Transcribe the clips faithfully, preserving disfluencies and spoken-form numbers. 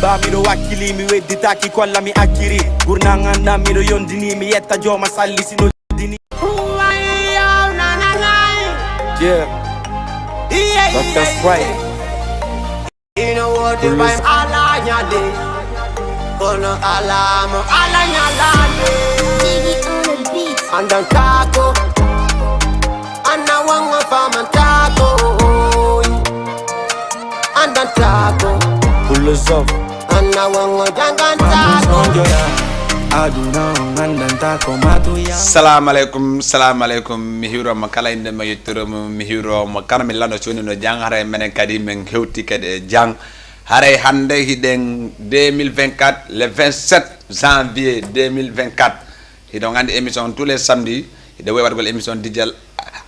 Ba miɗo wakkili, mi wedditaki kolla mi acciri. Gurnan an ɗan miɗo yondini, mi yetta jooma salli si noddini. Yeah. Doctor Strike. Ino wodi bay ala nyande. Kono ala mo ala nyalande. Andan kako. Anna wango faman tako. Andan tako. Pull us up. Anna wango dangan tako. Aduna on andanta ko matu ya. Salamu alaikum, salamu alaikum. Mi hiwro mo kala inde mo, yettude mo, mi hiwro mo kala mi lando soni no jang. Haray menen kadi men hewti kadi e jang. Haray hande hiɗen deux mille vingt-quatre, le vingt-sept janvier deux mille vingt-quatre. Hiɗon anndi émission tous les samedis, hiɗo wawi waɗgol émission Dijal,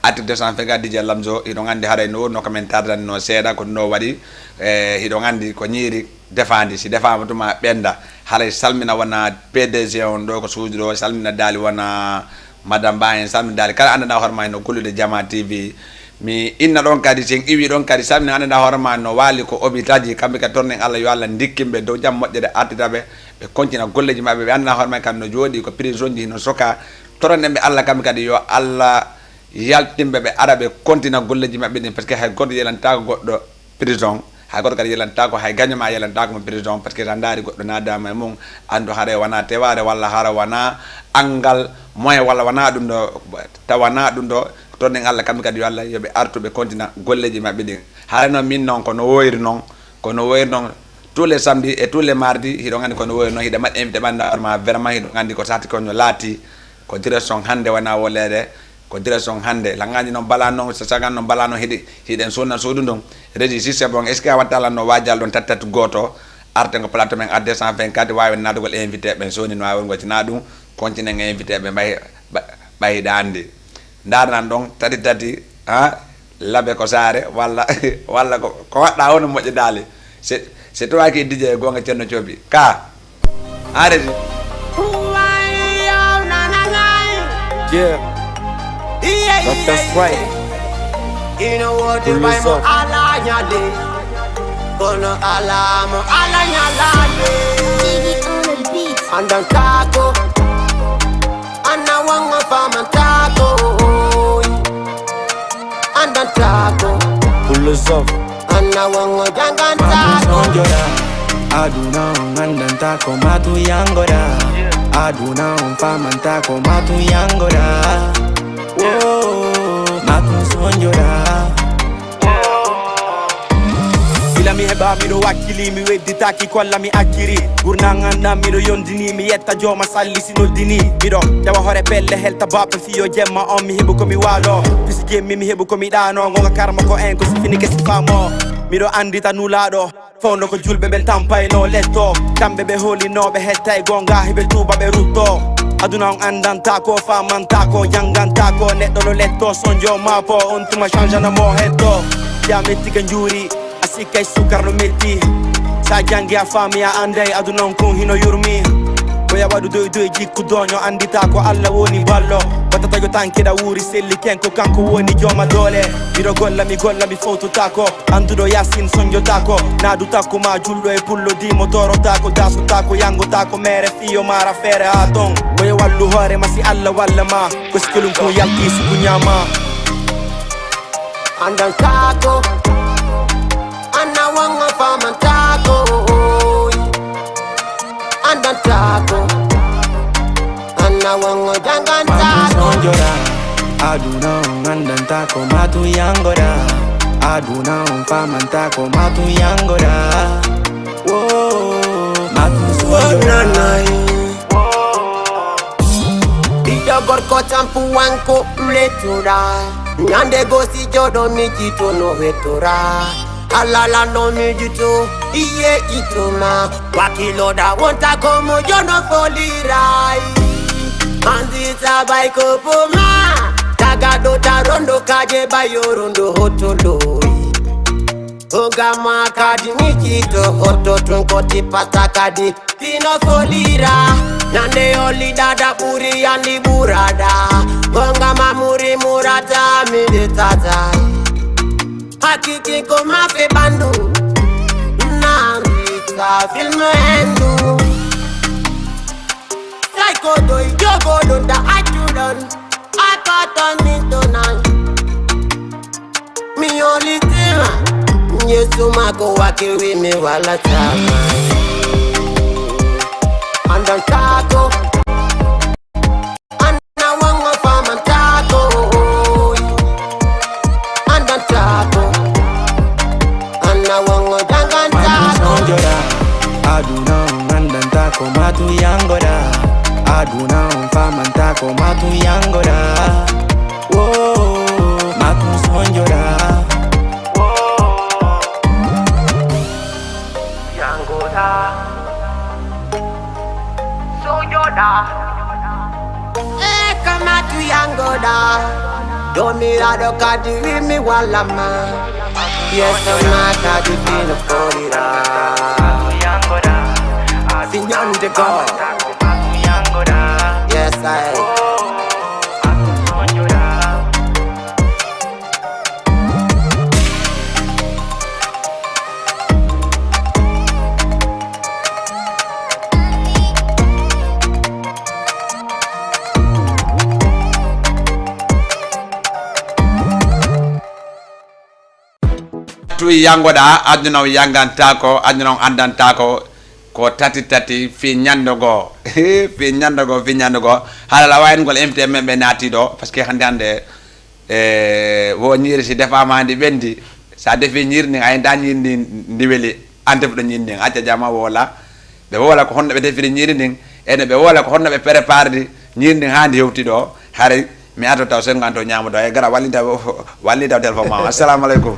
artiste deux cent vingt-quatre Dijal Lamzo. Hiɗon anndi haray no wonno ko men tardani no seeɗa, ko no waɗi. E, hiɗon anndi ko ñiiri defaandi, si defaama tuma ɓenda. Haray salmina wona P D G on ɗo ko suudu ɗo, salmina daali wona Madame Ba en, salmina daali kala anndana hoore ma no gollude Jama T V. Mi inna ɗon kadi, si en iwi ɗon kadi, salmina anndana hoore ma no waali ko hôpital ji, kamɓe kadi tornen Allah yo Allah ndikkinɓe dow jam moƴƴere artitaɓe. Ɓe kontina golleji maɓɓe, ɓe anndana hoore maɓɓe kadi no jooɗi ko prison ji hino soka. Toronɗen ɓe Allah kamɓe kadi yo Allah yaltinɓe ɓe ara ɓe kontina golleji maɓɓe ɗin, parce que hay goto yelantaako goɗɗo prison, hay goto kadi yelantaako, hay gaño ma yelantaako mo prison, parce que sa ndaari goɗɗo naadama e mum, anndu haray wona teware walla hara wona angal moyen walla wona ɗum ɗo, taw wona ɗum ɗo. Toronɗen Allah kamɓe kadi yo Allah yo ɓe artu ɓe kontina golleji maɓɓe ɗin. Haray noon min noon ko no woyri noon, ko no woyri noon. Tous les samedis et tous les mardis, hiɗon anndi ko no woyri noon, hiɗa mbaɗa invité ɓannda hoore ma, vraiment hiɗon anndi ko sahti ko no laati, ko direction hannde wona woleede, ko direction hannde. Langaji noon bala noon, so sagan noon bala noon hiɗi, hiɗen suuna suudu ndun. Régie, si c'est bon, est-ce que a watta lan no waajal ɗon tati tati gooto, arte ko plateau men art deux cent vingt-quatre, waawi naatugol invité ɓen soni no waawi wongo tina ɗum, continue invité ɓe mbayi, ɓa-, ɓayi hiɗa anndi. Ndaarnan ɗon tati tati, ha? Labe ko saare, walla, walla ko, ko waɗɗa woni moƴƴi daali. Se, se tawaki D J e goonga Ceerno Coobi. Ka. Arrêté. Yeah. Doctor Strike. Ino wodi Pull us up. Ala nyande. Kono ala mo ala nyalande. Andan kako. Anna wango faman tako. Andan tako. Pull us up. Anna wango dangan tako. Sonjora. Aduna on andanta ko matu yangora. Aduna on famanta ko matu yangora. Whoa, matu sonjora. Gila mi heɓa miɗo wakkili, mi wedditaki kolla mi acciri. Gurnan an ɗan miɗo yondini, mi yetta jooma salli si noddini. Miɗo tawa hoore pelle helta bappe fiyo jemma on, mi heɓu ko mi waalo. Pisi jemmi mi heɓu ko mi ɗaano, gonga karma ko en ko si fini kesi famo. Miɗo anndita nulaaɗo, fawndo ko julɓe ɓen tampayno letto. Kamɓe ɓe hoolinooɓe hettay gonga, hiɓe tuuba ɓe rutto. Aduna on anndanta ko, famanta ko, janganta ko. Neɗɗo no letto, sonjo ma po, on tuma change na mo hetto. Ya metti ka njuuri, a sikkay sukar no metti. Sa jangi a faami a anday, aduna on kun hino yurmi. Ko ya waɗu doy doy jikku doño, anndita ko Allah woni ballo. Wata tajo tankiɗa wuuri selli ken ko kanko woni jooma doole. Miɗo golla mi golla mi fowtotako. Annduɗo Yasin sonjotako. Naadu takko ma julɗo e pullo dimo torotako. Dasotako yangotako mere fiyo mara feere ha ton. Koye wallu hoore ma si Allah walla ma. Ko sikolum ko yalti suku ñaama. Andan kako. Anna wanga faman tako. Andan tako. Anna wango dangan tako. Sonjora. Aduna on andanta ko matu yangora. Aduna on famanta ko matu yangora. Whoa, matu sonjora. Ɓiɗɗo gorko tampuwanko letora. Ñande go si joɗo mi jito no wetora. Alala no mi jito iye itoma. Wakiloda wonta ko mo jono folirai. Anzi sabai ko poma. Taga do tarondo kaje bayorondo hotoloi. Ogama kadi mi jito hoto tun koti pasta kadi. Tino folira, nande oli dada buri andi burada. Gonga mamuri murata mi de tata. Hakiki ko mafe bandu. Na mi Film endu. Psycho doi jogo don da ajudan. Akaton mi donan. Mi olitima. Yesu mako wakiwi mi wala tama. Andan tako. Anna wango faman tako. Andan tako. Anna wango dangan tako. Sonjora. Aduna on andantako matu yangoda. Aduna on famantako matu yangoda. Wo, matu sonjora. Yangoda. Sonjora. Eka matu yangoda. Domirado kadi wimi walama. Yes, I'm not kadi fino folira. Signante go. Yes, I. Tuwi yangoɗa, aduna on yangantaako, aduna on andantaako. Ko tati tati fi ñando go. Fi ñando go, fi ñando go. Hala la wayen gol M T M ɓe naati ɗo, parce que hande hande, e, wo ñiiri si defama ndi ɓendi. Sa defi ñiiri ndin, a yinta ñiiri ndin ndi weli. An defuɗo ñiiri ndin, acca jama wola. Ɓe wola ko honno ɓe defiri ñiiri ndin. Ene ɓe wola ko honno ɓe prépardi ñiiri ndin ha ndi hewti ɗo. Haray mi ato taw sengo an to ñaamo ɗo. E gara wallita, wallita téléphone ma. Assalamu alaikum.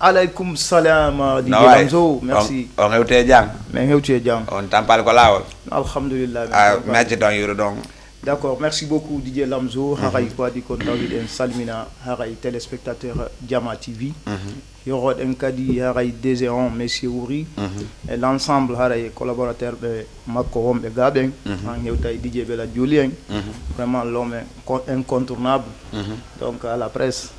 Alaikum salam, ah, D J Lamzo. Merci. On hewte jang. Men hewte jang. On tampal ko lawol. Alhamdulillah. Ah, merci don yuru don. D'accord, merci beaucoup D J Lamzo. Haray ko adi kon tawi en salmina haray téléspectateur Jama T V. Yoroɗen kadi haray D G on Monsieur Wuri. Et l'ensemble haray collaborateur ɓe makko wonɓe gaɓen. An hewta e D J Bela Joli en. Vraiment l'homme inco-, incontournable. Donc à la presse.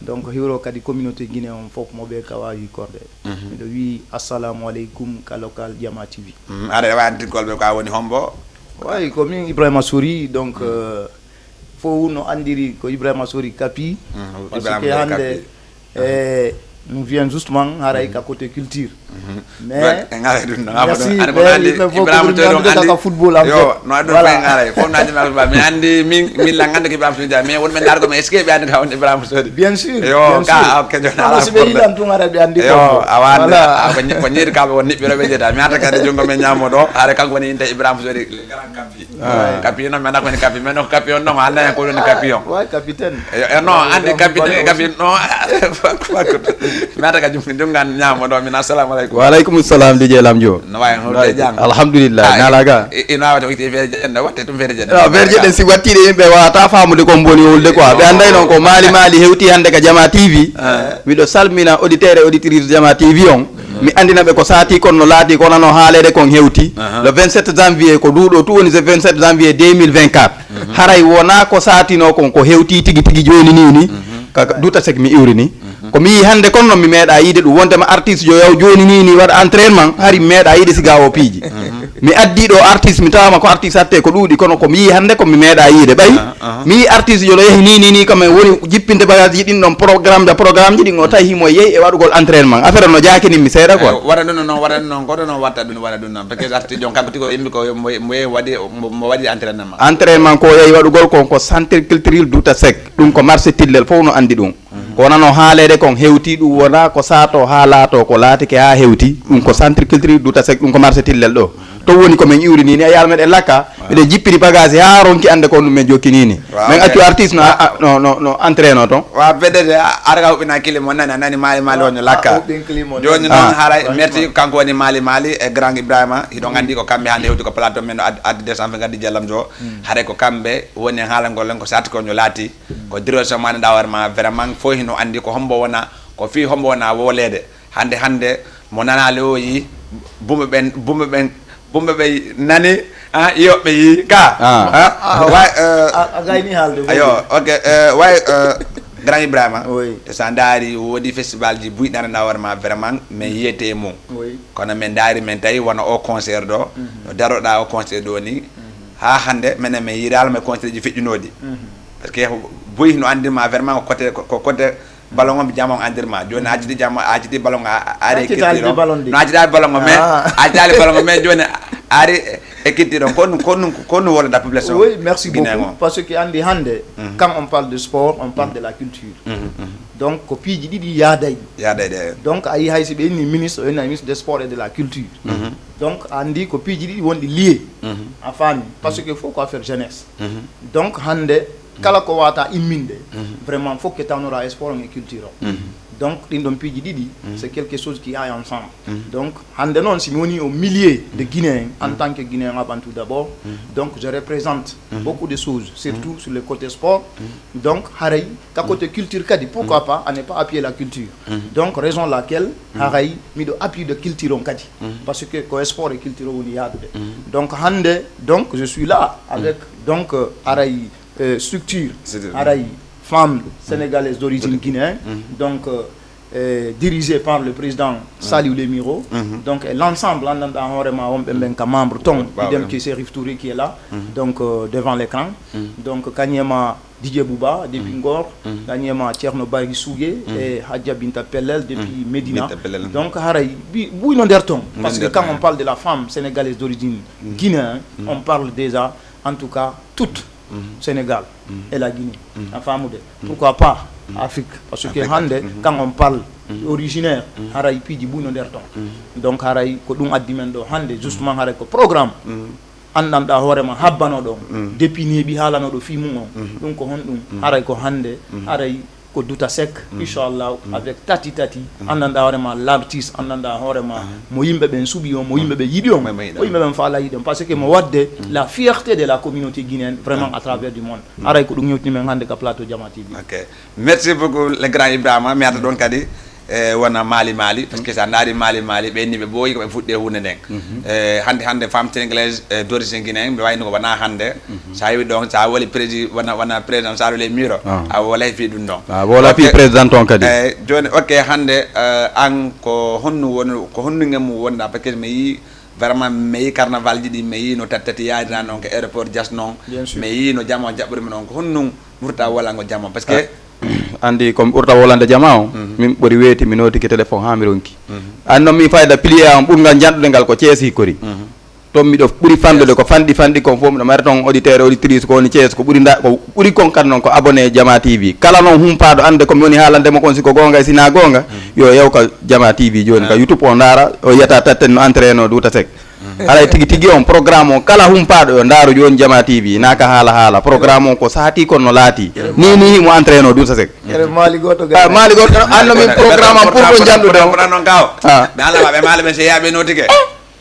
Donc hiwro kadi communauté Guinée on fof mo ɓe kawa hikorde. Miɗo wi assalamu aleykum ka local Jama T V. Aɗa rewa antinkolɓe ka woni hombo? Wayi ko min Ibrahima Sori, donc euh, fof no andiri ko Ibrahima Sori kapi. Parce que hande e nous vient justement haray ka côté culture. Mais en ngaray ɗum no ngam merci ɗum. Aɗa ko mais andi yimɓe fof ko Ibrahima ɓuri Touré on ñamdude andi ka football en yo fait. No adun voilà. Fay ngaray fof na jama ba mi andi min min la ngande ko Ibrahima Touré mais won men dar ko mais est-ce que ɓe andi ka on Ibrahima Touré? Bien sûr. Yo bien ka sûr. Ok jona ala si ɓe yiɗan tun ara ɓe andi yo ko awande voilà. Ko ñi- ko ñiiri kaɓe won niɓɓiro ɓe jeta mi ata kadi jungo men ñamo ɗo haare kanko woni inte Ibrahima Touré le grand kapi. Kapi non men akoni kapi men ko kapi on non alna ko woni kapi on. Way capitaine. E non andi kapi kapi non. Mi ata ka jum jungan ñamo ɗo min assalamu aleykum. Wa aleykum salam D J Lamjo. No wayi hoto jang. Alhamdulillah nalaga. Ina wata witi feere jeɗɗen watte tum feere jeɗɗen. No feere jeɗɗen si wattiɗe yimɓe wata famude kon boni wolde quoi ɓe anday non ko mali mali hewti hande ka Jama T V. Miɗo salmina auditeur e auditrice Jama T V on. Mi andina ɓe ko sati kon no laati ko nano haalede kon hewti le vingt-sept janvier ko duuɗo tu woni le vingt-sept janvier deux mille vingt-quatre. Haray wona ko satino kon ko hewti tigi tigi joni ni ni. Ka duta sek mi iwri ni. Ko mi yi hande kon non mi meeɗa yiide ɗum wondema artiste yo yaw joni ni ni waɗa entraînement hari mi meeɗa yiide siga o piiji. Mi addi ɗo artiste mi tawama ko artiste hatte ko ɗuuɗi kono ko mi yi hande ko mi meeɗa yiide ɓay. Mi yi artiste yo no yahi ni ni ni kam en woni jippinde bagage ji ɗin ɗon programme de programme ji ɗin o tawi himo yehi e waɗugol entraînement affaire no jakinin mi seeɗa quoi. Waɗa ɗum non waɗa ɗum non goɗo non watta ɗum waɗa ɗum non parce que artiste on kanko tigi o yimmi ko mo mo waɗi mo waɗi entraînement. Entraînement ko yehi waɗugol kon ko centre culturel duta sec ɗum ko marché tillel fof no andi ɗum. Ko wonano haalede kon hewti ɗum wona ko sato ha laato ko laatike ha hewti ɗum ko centre culturel duta sec ɗum ko marché tillel ɗo. To woni ko min iwri ni ni a yaal meɗen lakka. Miɗen jippini bagage ha ronki ande ko ɗum min jokki ni ni. Min accu artiste no no no entraîno ton. Wa bedede arga huɓina kili mo nani a nani mali mali wonno lakka. Joni non haray merci kanko woni mali mali e grand Ibrahima hiɗon andi ko kamɓe hande hewti ko plateau men no addi décembre gaddi jallam jo. Haray ko kamɓe woni haalangol en ko sati ko no laati. Ko direction ma nda war ma vraiment fo hino andi ko hombo wona ko fi hombo wona wolede. Hande hande mo nanali o yi bumɓe ɓen bumɓe ɓen bumɓe ɓe nani. Ah yoɓɓe yi ka. Way a gayni haalde ayo ok. Way grand Ibrahima. Te sa ndaari woodi festival ji buyɗi nana nawar ma vraiment mais yiyete e mum. Kono min ndaari, min tawi wona o concert ɗo, no daroɗa o concert ɗo ni. Haa hannde, minen min yiidaali e concert ji feƴƴunooɗi. Parce que boyi no anndirma vraiment ko côté, ko côté ballon on jam on anndirma. Jooni a acciti jam, a acciti ballon, a, a ari e Accitaali culture on. Ballon ɗi. No accitaali ballon o, mais Ah. accitaali ballon o, mais jooni a ari e culture on. Ko ɗum, ko ɗum, ko ɗum wallata population Oui, merci guinéen beaucoup. on. Parce que anndi hannde, quand on parle de sport, on parle de la culture. Donc, ko piiji ɗiɗi yaaday. Yaaday ɗe. Donc, a yi hay si ɓe inni ministre, o inni ministre des sports et de la culture. Donc, a anndi ko piiji ɗiɗi wonɗi lié. A faami. Parce que fof ko affaire jeunesse. Donc, hannde, kala ko wata imminde, vraiment, fof ke tawnora e sport on e culture o. Donc, ɗin ɗon piiji ɗiɗi, c'est quelque chose qui aille ensemble. Donc, hannde noon, si mi woni au milieu de Guinéen, en tant que Guinéen avant tout d'abord, donc je représente beaucoup de choses, surtout sur le côté sport. Donc, haray, ka côté culture kadi, pourquoi pas, à ne pas appuyer la culture. Donc, raison laquelle, haray, miɗo appuyer de culture on kadi. Parce que ko sport e culture o woni yaadude. Donc, hannde, donc, je suis là avec, donc, euh, haray, euh, structure, C'est-à-dire haray, femmes sénégalaises d'origine guinéenne. Donc, euh, euh, dirigée par le président Saliou Lemiro. Donc, et l'ensemble, anndanɗa hoore ma, wonɓe ɓen ka membre ton, Bah, idem ouais. que Serif Touré qui est là. Donc, euh, devant l'écran. Donc, kañum e ma Didier Bouba, depuis Ngor, kañum e ma Thierno Bari Sougué, et Hadja Binta Pellel, depuis Médina. Binta Pellel. Donc, haray, bi-, buy no nder ton. Parce que nder quand ton. on parle de la femme sénégalaise d'origine guinéenne, on parle déjà, en tout cas, toute Sénégal et la Guinée. A faamude. Pourquoi pas Afrique? Parce que Afrique, hannde, Afrique. quand on parle originaire, haray piiji buy no nder ton. Donc, haray ko ɗum addi men ɗo hannde, justement, haray ko programme. Anndanɗa hoore ma habbano ɗon. Depuis neeɓi haalano ɗo fii mum on. Ɗum ko honɗum? Haray ko hannde, haray ko Douta Seck, inchallah, avec Tati Tati, anndanɗa hoore ma l'artiste, anndanɗa hoore ma mo yimɓe ɓen suɓi on, mo yimɓe ɓen yiɗi on, Mo- mo yiɗi mo on. yimɓe ɓen faala yiɗi on. Parce que mo waɗde la fierté de la communauté guinéenne, vraiment, à travers du monde. Haray ko ɗum yewtini men hannde ka plateau Jama T V. Ok. Merci beaucoup, le grand Ibrahima. Mi arta ɗon kadi, e, wona Mali Mali, parce que so a ndaari Mali Mali, ɓe inni ɓe ɓooyi ko ɓe fuɗɗi e huunde nden. E, hannde, hannde, femme sénégalaise, e, d'origine guinéenne, mi wayno ko wona hannde. So a yewi ɗon, so a woli prési-, wona, wona président Saliou Lemiro, Ah. a wolay fii ɗum ɗon. A wolay fii Ok. président on kadi. E, jooni, ok, hannde, e, an ko honno woni, ko honno ngam wonda, parce que mi yii vraiment, mi yii carnaval ji ɗi, mi yii no Tati Tati yaarira noon, ko aéroport Diass noon. Bien sûr. Mi yii no jama o jaɓɓori mo noon, ko honno ɓurta wolango jama, parce que Anndi ko mi ɓurta wolande jama o, min ɓuri weeti, mi nootike téléphone haa mi ronki. Anndi noon min fayda pilier am ɓurngal janɗude ngal ko Cees hikkori. Toon miɗo ɓuri fanɗude ko fanɗi fanɗi kon fof, miɗo mari toon auditeur, auditrice ko woni Cees, ko ɓuri nda-, ko ɓuri kon kadi noon ko abonné Jama T V. Kala noon humpaaɗo annde ko mi woni haalande mo kon, si ko goonga e si na goonga, yo yew ka Jama T V jooni, ka YouTube o ndaara, o yiyata Tati Tati no entraîné o Douta Seck. Haray tigi tigi on programme on kala humpaaɗo yo ndaaru jooni Jama T V, na ka haala haala. Programme on ko saati kon no laati. Ni ni mo entraîné o Douta Seck. Ene Mali goto Ah, Mali goto, an no min programme am pour ko janɗude on. Programme non kaw. Ah. Ɓe ala ɓe Mali ɓe se yaaɓe notike.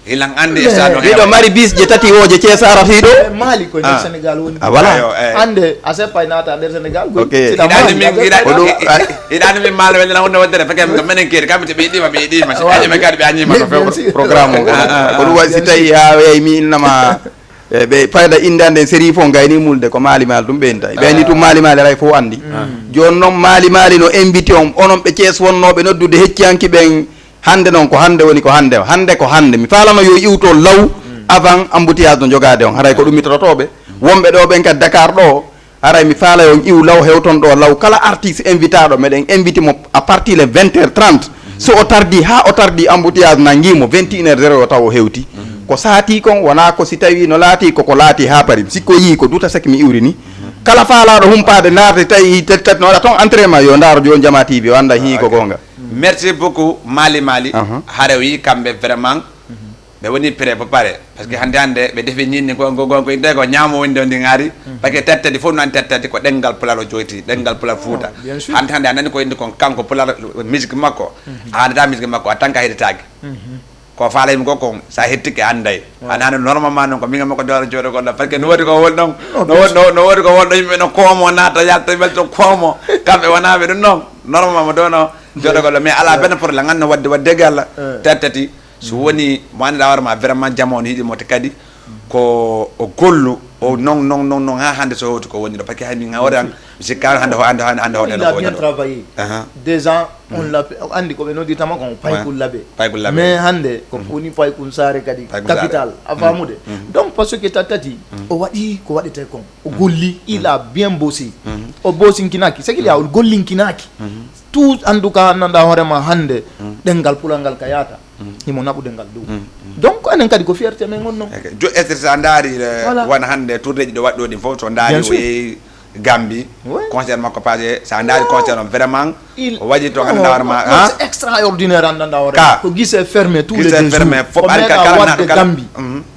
Hilan anndi e stade on Miɗo heewa. mari bis je tati o je Cees aratiiɗo. E Mali ko nder Ah. Sénégal woni. Ah, voilà. Ayo, eh. Annde a seppay naata nder Sénégal. Ok. Hiɗa anndi min, hiɗa, Ko ɗum, ah. hiɗa anndi min Mali ɓe nana wonde wonde feke ko menen keeri kamɓe te ɓe yiɗima, ɓe yiɗima. Si Awa. ɓe yiɗima kadi ɓe añima Mais no few. bien sûr. Programme o. Ah, ah, ah. Ko ɗum waɗi si tawi a weyi mi innama, e, ɓe fayda innde an nden série fof gayni mulde ko Mali Mali ɗum ɓe inta. Ɓe ni tum Mali Mali aray fof anndi. Jooni noon Mali Mali no invité on, onon ɓe Cees wonnooɓe noddude hecciyanki ɓen. Hannde noon ko hannde woni ko hannde. Hannde ko hannde. Mi faalano yo iwto law avant embouteillage no jogaade on. Haray ko ɗum mi tototooɓe. Wonɓe ɗo ɓen kadi Dakar ɗo, haray mi faala yo on iw law, hewton ɗo law. Kala artiste invitaaɗo, meɗen invité mo à partir de vingt heures trente. So o tardi, haa o tardi, embouteillage nangi mo, vingt et une heures zéro o taw o hewti. Ko saati kon, wonaa ko si tawi no laati, ko ko laati haa pari. Si ko yii ko Douta Seck mi iwri ni. Kala faalaaɗo humpaade, naarde, tawi tati tati no waɗa toon entraînement, yo ndaaro jooni Jama T V, o annda hii ko Ok. goonga. Merci beaucoup, Mali Mali. Aha. Hare o yii kamɓe vraiment, ɓe woni prêt ba pare. Parce que hannde hannde ɓe defi ñiiɓe ko, ko, ko, ko, ko ñaamo woni ɗo ndi ngaari. Parce que tati tati fof nani tati tati ko ɗenngal Pulaar o joyti, ɗenngal Pulaar Fuuta. Bien sûr. Hannde hannde a nani ko indi kon kanko Pulaar musique makko. A haɗata musique makko, a tan ka heɗitaaki. Ko faalay mi ko kon, sa hettike annday. Waaw. Anani normalement noon ko min makko dewata jooɗo goɗɗo. Parce que no woodi ko won ɗon, No, no woodi, no, no woodi ko won ɗon, yimɓe no koomo naata, yalta, welta koomo. Kamɓe wonaaɓe ɗum noon. Normalement mo dono jooɗo goɗɗo, mais ala benn problème, nganno wadde, wadde galla. Eh. Tati tati, so woni mo annda hoore ma vraiment jama on hiɗi mo te kadi ko o gollu, o non, non, non, non, haa hannde so hewti ko woni ɗo. Parce que hay min ngawri an, Mi sikkaano hannde ho-, hannde, hannde, hannde hoɗen il a bien travaillé. Déjà, on l'a, anndi ko ɓe noddirtama kon paykun labe. Paykun labe. Mais hannde, ko woni paykun saare kadi, capital. A faamude? Donc, parce que tattati, o waɗi ko waɗetee kon. O golli, il a bien bossé. O bossinkinaaki. C'est qu'il y a, o gollinkinaaki. Tout, en tout cas, anndanɗaa hoore ma hannde, ɗemngal Pulaar ngal ka yaata. Himo naɓude ngal dow. Donc, enen kadi ko fierté men on non. Ok. Jo-, est-ce que so a ndaari, eh, wona hannde tournéeji ɗo waɗɗo ɗin fof, so ndaari o yehi Gambie, concert makko passé, so a ndaari concert on vraiment, o waɗi to anndanɗaa hoore ma, c'est extraordinaire anndanɗaa hoore ma. Ko guichet fermé tous les deux jours. Guichet fermé, fof ari ka kala naɗo kala. Gambie.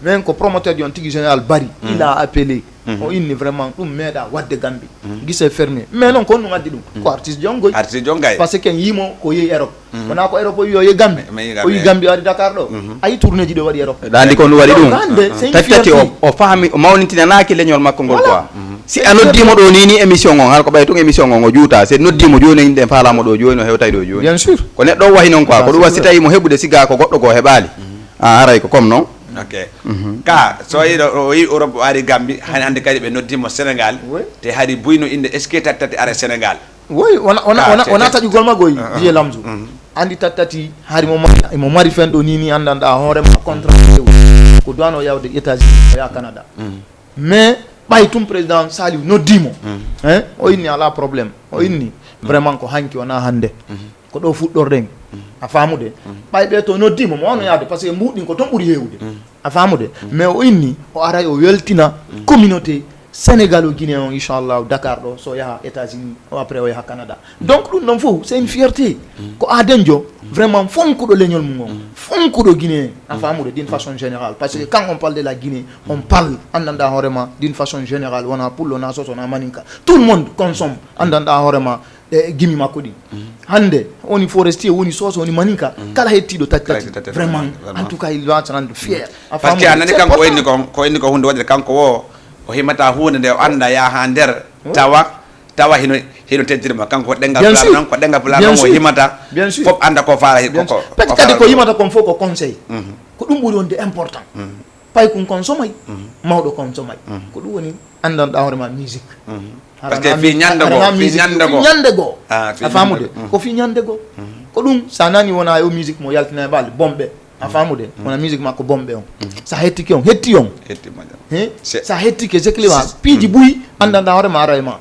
Men ko promoteur ji on tigi général Bari, il a appelé. O inni vraiment ɗum meeɗa waɗde Gambie. Guichet fermé. Mais non, ko ɗum addi ɗum. Ko artiste jon goy. Artiste jon gay. Parce que en yimo ko yehi Europe. Wona ko Europe o wi o yehi Gambie. O yehi Gambie, o ari Dakar ɗo. A yi tournéeji ɗo waɗi Europe. Ɗa anndi ko ɗum waɗi ɗum. Tattati o, o faami, o mawnintinanaaki leñol makko ngol quoi. Si a noddiimo ɗo ni, ni émission on, hara ko ɓay tun émission on o juuta. Si noddiimo jooni, yimɓe faalamo ɗo jooni, o hewtay ɗo jooni. Bien sûr. Ko neɗɗo o wahi non quoi. Ko ɗum wa si tawi mo heɓude siga ko goɗɗo ko heɓaali. A haray ko comme non. Ok. Ka, so o yi ɗo, o yi Europe, o ari Gambie, hani hannde kadi ɓe noddiimo Sénégal. Te hari buyno innde, est-ce que tattati ara Sénégal? Oui, wona, wona, wona, wona taƴugol ma goy, Vieux Lamzo. Anndi tattati, hari mo mari, mo mari fen ɗo ni, ni anndanɗaa hoore ma contrat ko duwano yawde États-Unis, o yaha Canada. Mais ɓay tun président Saliou noddiimo. Hein? O inni alaa problème. O inni vraiment ko hanki wona hannde. Ko ɗo fuɗɗorɗen. A faamude? Ɓay ɓe to noddiimo, mo wano yaade, parce que mbuuɗin ko ton ɓuri heewude. A faamude? Mais o inni, o aray o weltina communauté Sénégal o Guinée on, inchallah, Dakar ɗo, so yaha États-Unis, o après o yaha Canada. Donc, ɗum ɗon fof, c'est une fierté. Ko aadenjo, vraiment, fonkuɗo leñol mum on, fonkuɗo Guinée, a faamude, d'une façon générale. Parce que quand on parle de la Guinée, on parle, anndanɗaa hoore ma, d'une façon générale, wona Pullo, wona Soso, wona Maninka. Tout le monde consomme, anndanɗaa hoore ma, e gimi makko ɗin. Hannde, woni forestier, woni Soso, woni Maninka, kala hettiiɗo tattati. Vraiment, en tout cas, il va se rendre fier. A faamude? Parce que a nani kanko o inni kon, ko inni ko huunde waɗde kanko o, o himata huunde nde o annda yaha nder, tawa, tawa hino, hino teddiri mo. Kanko ko ɗemngal Pulaar non, ko ɗemngal Pulaar non o himata. Fof annda ko faala, ko, ko, ko faala. Kadi ko himata kon fof ko conseil. Ko ɗum ɓuri wonde important. Paykun kon somay, mawɗo kon somay. Ko ɗum woni anndanɗaa hoore ma musique. Parce que fii ñannde goo, fii ñannde goo. A faamude? Ko fii ñannde goo. Ko ɗum, so a nani wona yo musique mo yaltina e ɓaali, bomɓe. A faamude? Wona musique makko bomɓe on. So a hettike on, hetti on. Hetti ma jam. He? So a hettike, je clima, piiji buy, anndanɗaa hoore ma ara e ma.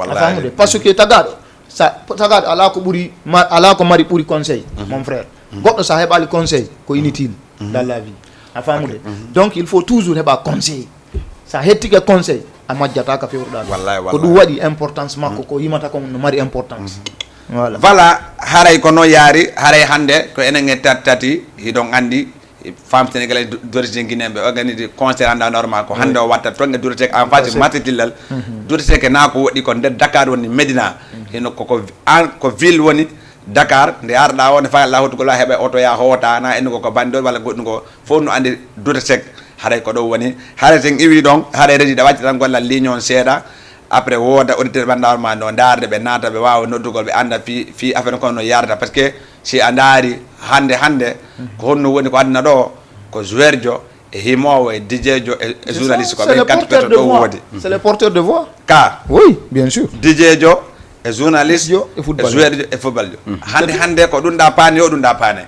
A faamude? Parce que tagaaɗo, sa, tagaaɗo alaa ko ɓuri, ma, alaa ko mari ɓuri conseil, mon frère. Goɗɗo so a heɓaali conseil, ko inutile dans la vie. A faamude? Donc, il faut toujours heɓa conseil. So a hettike conseil, a majjata ka fewruɗaa ɗum. Wallahi, wallahi. Ko ɗum waɗi importance makko, ko yimata kon no mari importance. Voilà. Voilà, haray ko noon yaari, haray hannde ko enen e tattati, hiɗon anndi, Femmes Sénégalaises d'origine guinéenne ɓe organise concert anndanɗaa hoore ma ko hannde o watta toon e Dureteke en face marché Tillal. Dureteke na ko woɗɗi ko nder Dakar woni Médina. Hino ko, ko, an, ko ville woni Dakar, nde arɗaa o, nde faala huutu ko la heɓa oto ya hoota, na ennu ko, ko banndol walla goɗɗum ko, fof no anndi Dureteke. Haray ko ɗo woni, haray sen iwi ɗon, haray redi ɗa wacca tan gollal ligne on seeɗa, après wooda auditeur ɓanndaawol ma no ndaarde, ɓe naata, ɓe waawa noddugol, ɓe annda fii, fii affaire kon no yarata. Parce que si a ndaari hannde, hannde, ko honno woni ko aduna ɗo, ko joueur jo, e himoowo, e D J jo, e, e journaliste, ko ɓen quatre personnes ɗo woodi. C'est le porteur de voix. Ka. Oui, bien sûr. D J jo, e journaliste, e footballeur jo, e football jo. Hannde, hannde ko ɗum ɗa paane, yo ɗum ɗa paane.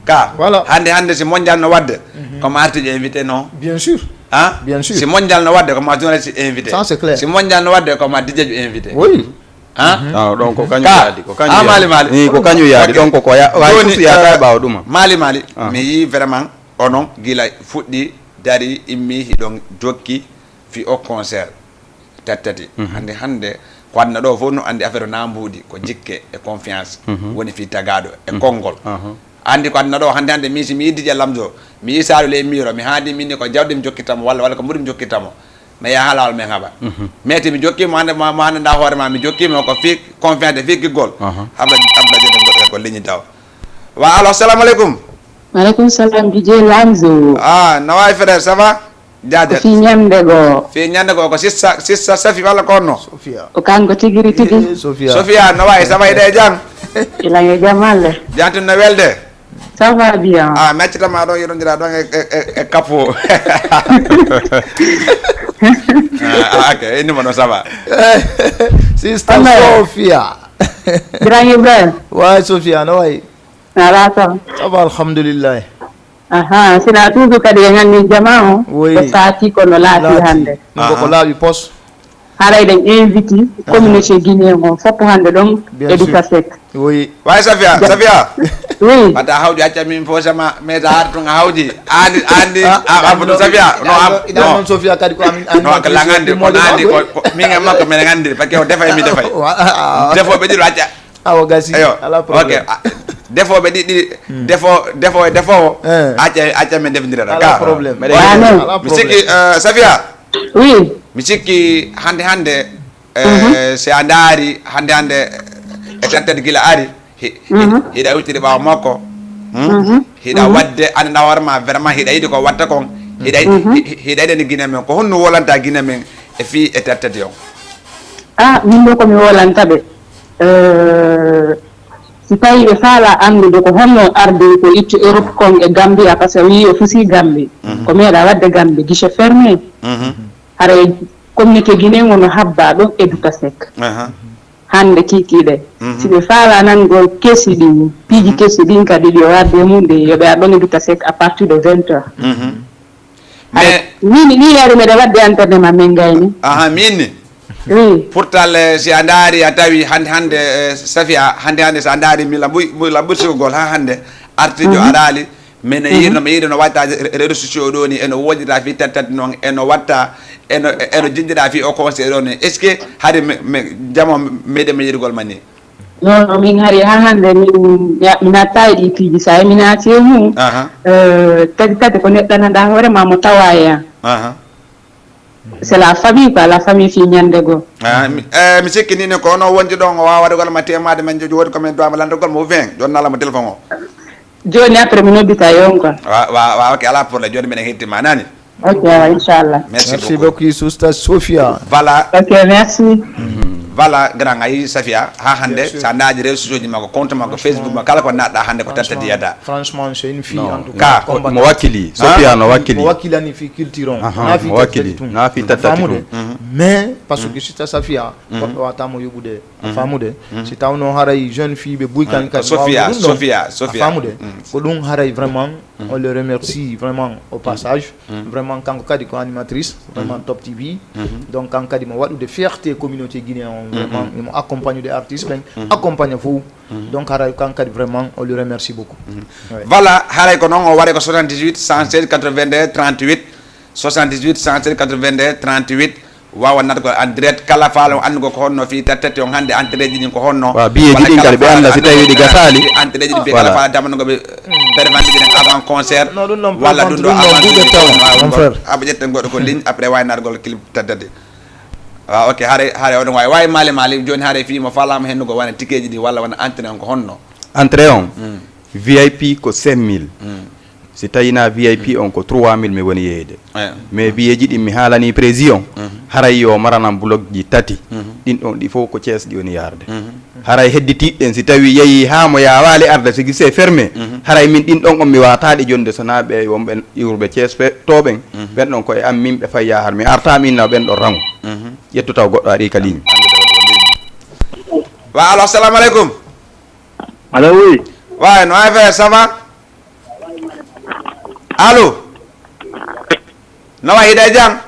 Ka. Voilà. Hannde, hannde si mondial no waɗde, ko ma artiijo invité, non? Bien sûr. Hein? Bien sûr. Si mondial no waɗde, ko ma journaliste invité. Ça, c'est clair. Si mondial no waɗde, ko ma D J jo invité. Oui. Hein? Ah, ɗon ko kañum yaadi, ko kañum yaadi. Maali, Maali. Ni ko kañum yaadi, ɗon ko, ko ya-, wawi fof yaata e ɓaawo ɗuma. Maali, Maali. Mi yii vraiment onon gila fuɗɗi, dari, immi, hiɗon jokki fi o concert. Tattati. Hannde, hannde, ko aduna ɗo fof no anndi affaire o na mbuuɗi, ko jikke e confiance woni fi tagaaɗo e konngol. Anndi ko aduna ɗo hannde, hannde, mi si mi yii D J Lamzo, mi yii Saliou le miro, mi haadi minni ko jawdi mi jokkitta mo walla, walla ko mbuɗi mi jokkitta mo. Mi yaha lawol men haɓa. Mais te mi jokki mo hannde, mo, mo hannde nda hoore ma, mi jokki mo ko fi confiance de fi giggol. Abla, Abla Jete goɗɗo ko ligne taw. Wa, allo, assalamu aleykum. Maaleykum salam, D J Lamzo. Ah, no wayi frère, ça va? Jaajat. Ko fii ñannde goo. Fii ñannde goo ko sista, sista Safi walla ko honno? Sofia. Ko kanko tigiri tigi. Eh, Sofia. Sofia, no wayi, ça va, hiɗa e jam? Ilan e jam, Allah. Jam tun no welde? Ça va bien. Ah, mi accata ma ɗon, yeɗondira ɗon e, e, e, e Kapo. Ah, ah, ok, indi mo no, ça va. Sister Sofia. Grand Ibrahim. Wa Sofia, no wayi? Ala, ça va? Ça va, alhamdulillah. Aha, sina toujours kadi en anndi jama o. Oui. Ko saati ko no laaɓi hannde. Ɗum ko ko laaɓi pos. Haray ɗen inviti communauté guinéen on fof hannde ɗon e Duka Seck. Oui. Way Safia, Safia. Oui. Mata hawdi acca min fof sama mais a ar tun a hawdi. Andi andi a abudu Safia. No am. Ida non Sofia kadi ko amin andi. No ko langande ko nandi ko min e makko men ngandi parce que o defay mi defay. Defo be dilo acca. Awa gasi. Ayo. Ala problème. Ok. Defo be di di defo defo defo. Acca acca men defindira. Ala problème. Mi sikki Safia. Oui. Mi sikki hande hande. Eh, si a ndaari hannde hannde e tattat gila ari hiɗa iwtiri ɓaawo makko. Hiɗa waɗde annda hoore ma vraiment hiɗa yiɗi ko watta kon. Hiɗa hiɗa yiɗani guine men ko honno wolanta guine men e fii e tattati on? Ah, min ɗo komi wolanta ɓe. Eh, si tawi ɓe faala anndude ko honno ardi ko itti Europe kon e Gambia, parce que wii o fusi Gambi, ko meeɗa waɗde Gambi guichet fermé. Haray communauté guinéen o no habbaa ɗon e Duka Seck. Hannde kiikiiɗe, si ɓe faalaa nanngol kesi ɗin, piiji kesi ɗin kadi ɗi o warde e mum ɗin, yo ɓe ar ɗon e Duka Seck à partir de vingt heures. Mais min ni yaari meɗa waɗde entraînement min gayni. Aha, min ni. Oui. Pourtant si a ndaari a tawi hannde hannde Safia hannde hannde so a ndaari mi laɓɓuy mi laɓɓuy sugol haa hannde artiijo araali. Mene yirno mi yiɗi no watta réseau sociaux ɗo ni eno woodira fi tattati noon eno watta eno eno jejjira fi o conseil ɗo ni est ce que hari jamo meɗen mi yiɗugol ma ni? Non non min hari ha hande min mi natta e ɗi piiji sa mi naati e mum. Tati tati ko neɗɗo nanda hoore ma mo tawa e an. C'est la famille quoi, la famille fi ñande go. Mi sikki ni ne ko ono wonji ɗon o wawa waɗugol ma temade men jojo wodi ko min duwama landugol mo vingt jonnala mo téléphone o. Joni après mi noddita yonka. Wa wa wa ok ala problème joni minen hettima nani. Ok wa inchallah. Merci beaucoup. Merci beaucoup Susta Sofia. Voilà. Ok merci. Voilà grand ayi Safia ha hande sa ndaji réseau sociaux ji makko compte makko Facebook makko kala ko naɗɗa hande ko tattadi yada. Franchement c'est une fille en tout cas. Mo wakkili Sofia no wakkili. Mo wakkilani fi culture on. Na fi tattadi tun. Na fi tattadi tun. Mais parce que Susta Safia goɗɗo watamo yoɓude. A famude si tawno haray jeune fille ɓe buy kan kadi sofia sofia sofia famude ko ɗum haray vraiment on le remercie vraiment au passage. Vraiment kanko kadi ko animatrice vraiment top tv. Donc kanko kadi mo waɗude fierté communauté guinéen on vraiment imo accompagnude artiste ɓen accompagne fof. Donc haray kanko kadi vraiment on le remercie beaucoup. Voilà haray ko noon o waɗe ko soixante-dix-huit cent seize quatre-vingt-deux trente-huit. Soixante-dix-huit cent seize quatre-vingt-deux trente-huit. Wawa natgol en direct kala faalo anndugo ko honno fi tattati on hande entrée ji ɗin ko honno. Wa biyeji ɗin kadi ɓe annda si tawi ɗi gasali. Entrée ji ɗi kala faalo damano go ɓe pervandi ɗin avant concert walla ɗum ɗo avant. Aɓa ƴetten goɗɗo ko ligne après wawi natgol clip tattati. Wa ok hare hare oɗon wawi wawi mali mali joni hare fi mo falama hennugo wona tikeji ɗi walla wona entrée on ko honno? Entrée on vip ko cinq mille. Si tawi na vip on ko trois mille mi woni yeeyde. Mais biyeeji ɗin mi haalani président haray yo maranam blog ji tati. Ɗin ɗon ɗi fof ko cees ɗi woni yarde. Haray hedditiiɗen si tawi yeeyi haa mo yaawaali arde sigi c'est fermé. Haray min ɗin ɗon on mi waataɗe jonde so na ɓe wonɓe iwruɓe cees fe to ɓen. Ɓen ɗon koye am min ɓe fay yahar mi arta min na ɓen ɗon rango. Ƴettu taw goɗɗo ari ka ligne. Wa alo assalamu aleykum. Allo oui. Wa no affaire ça va? Allo. No wa hiɗa e jam?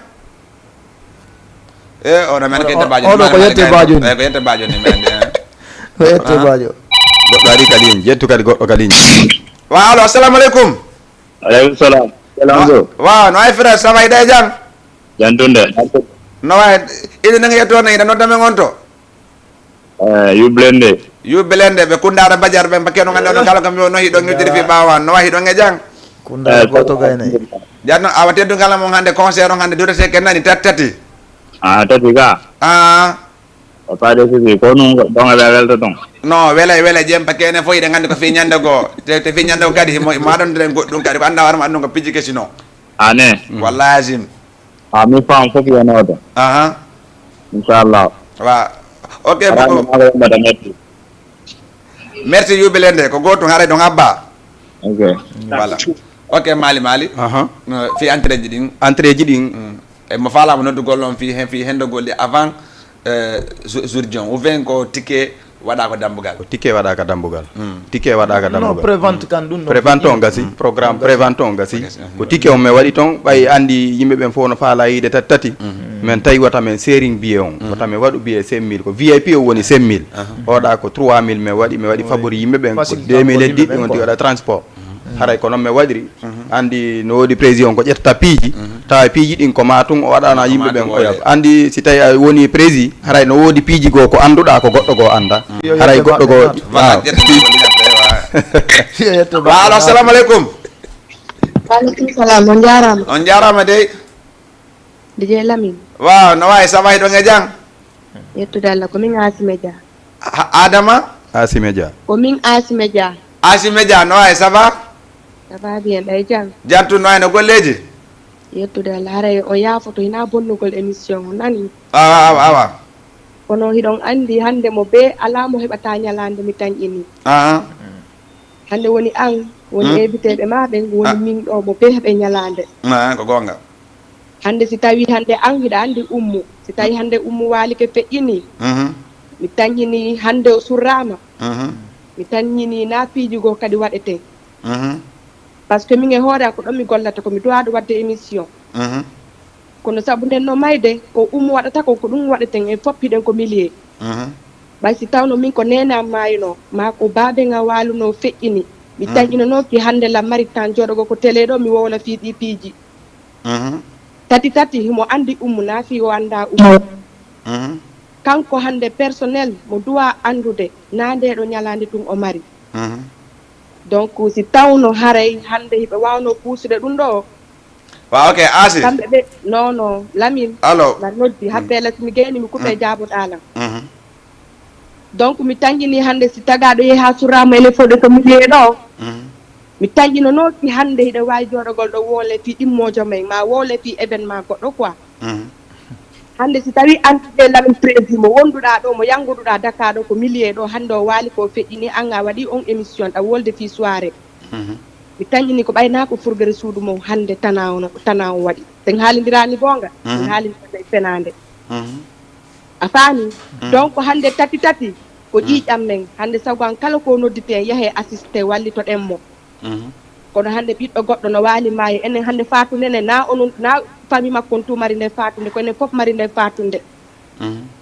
E oɗo men ko yette bajo oɗo ko yette bajo ni ko yette bajo ni men. Ko yette bajo. Goɗɗo ari ka ligne ƴettu kadi goɗɗo ka ligne. Wa alo assalamu aleykum. Aleykum salam. Salam. Wa no ay frère ça va hiɗa e jam? Jantunde. No wa ina nanga yetto na ina nodda men on to. Eh, yu blende. Yu blende ɓe kundara bajar ɓen pakke no ganda no kala kam yo no hiɗo ngediri fi ɓawa no wa hiɗo nge jang. Kundara goto gayne. Janno awa teddu kala mon hande concert on hande durete ken nani tat tati. Ah tati ga. Ah. O faade sisi ko nun ɗon aɓe welta ton. No wela wela jem pakke ne foyi ɗe gandi ko fi ñande go te te fi ñande go kadi himo ma ɗon den goɗɗum kadi ko anda warma andun ko pijji kesino. Ane. Wallahi azim. A mi fam fof yonooto. Aha. Inchallah. Wa. Ok. Merci. Merci yuɓe lende ko gotum haray ɗon abba. Ok. Voilà. Ok mali mali. Aha. Fi entrée ji ɗin entrée ji ɗin. E mo faalaama noddugol on fii hen, fii hendogol ɗi avant, eh, jour, jour jon. Ou bien ko ticket waɗa ko dambugal? Ko ticket waɗa ka dambugal. Ticket waɗa ka dambugal. Non, prévente kan ɗum ɗon. Prévente on gasi, programme prévente on gasi. Ko ticket on mi waɗi ton, ɓay andi yimɓe ɓen fof no faala yiide tati tati. Min tawi wata min sharing billet on. Wata min waɗu billet cinq mille, ko V I P o woni cinq mille. Oɗa ko trois mille mi waɗi, mi waɗi favori yimɓe ɓen, ko deux mille e dix, ɓe wonti waɗa transport. Haray ko non mi waɗiri. Andi no woodi président ko ƴettata piiji, tawa piiji ɗin ko ma tun o waɗana yimɓe ɓen ko yab. Andi si tawi a woni président, haray no woodi piiji goo ko anduɗa ko goɗɗo goo anda. Haray goɗɗo goo. Voilà, ƴetta ko liñata, ewa. Yo yetto. Wa alo, assalamu aleykum. Wa aleykum salam, on jaaraama. On jaaraama dey. D J Lamine. Waaw, no wayi, ça va, hiɗon e jam? Yettude Allah, ko min Asime Dia. A-, Adama? Asime Dia. Ko min Asime Dia. Asime Dia, no wayi, ça va? Ça va bien, ɗay jam? Jam tun, no wayi no golleeji? Yettude Allah, haray on yaafoto, hinaa bonnugol émission, on nani? Awa, awa, awa. Kono hiɗon andi hande mo bee alaa mo heɓata ñalaande mi tañƴini. Aha. Hande woni an, woni invité ɓe ma ɓen, woni min ɗo mo bee heɓe ñalaande. Ah, ko goonga. Hande si tawi hande an hiɗa andi Ummu, si tawi hande Ummu waalike feƴƴini, mi taññini hande o surraama, mi taññini na piiji goo kadi waɗete. Parce que min e hoore am ko ɗon mi gollata, ko mi duwaaɗo waɗde émission. Kono sabu nden no mayde, ko Ummu waɗata kon, ko ɗum waɗeten en fof hiɗen ko milieu. Ɓay si tawno min ko neene am maayino, maa ko baaben am waalunoo feƴƴini, mi taƴinanooki hande la marit tan jooɗogo ko télé ɗo mi wowla fii ɗii piiji. Tati tati, himo anndi Ummu naa fii o anndaa Ummu. Kanko hande personnel mo duwaa anndude naa ndee ɗo ñalaande tun o mari. Donc si tawno haray hande hiɓe waawnoo puusude ɗum ɗo. Waaw, ok, Asi. Kamɓe ɓe, non, non, Lamine. Allo. Mbaɗa noddi, habbee la, si mi gayni mi kuɓɓe jaaboɗaa lan. Donc mi tañƴini hande si tagaaɗo yehi haa suraama ene fodde to milieu ɗo. Mi tañƴinonooki hande hiɗa waawi jooɗogol ɗo wowle fii ɗimmoojo men, maa wowle fii événement goɗɗo quoi. Hande si tawi an tigi Lamine Prési mo wonduɗaa ɗo, mo yannguduɗaa Dakar ɗo ko milieu ɗo, hande o waali ko feƴƴini, an a waɗi on émission ɗa wolde fii soirée. Mi tañƴini ko ɓay naa ko furgere suudu mon hande tana on, tana on waɗi. Sen haalindiraani goonga, sen haalindiraani fenaande. A faami? Donc hande tati tati ko ƴiiƴam men. Hande sago an kala ko nodditen yahe assiste wallitoɗen mo. Kono hande ɓiɗɗo goɗɗo no waali maayo. Enen hande faatunde ne, na onon, na fami makko on tu mari nde faatunde, ko enen fof mari nde faatunde.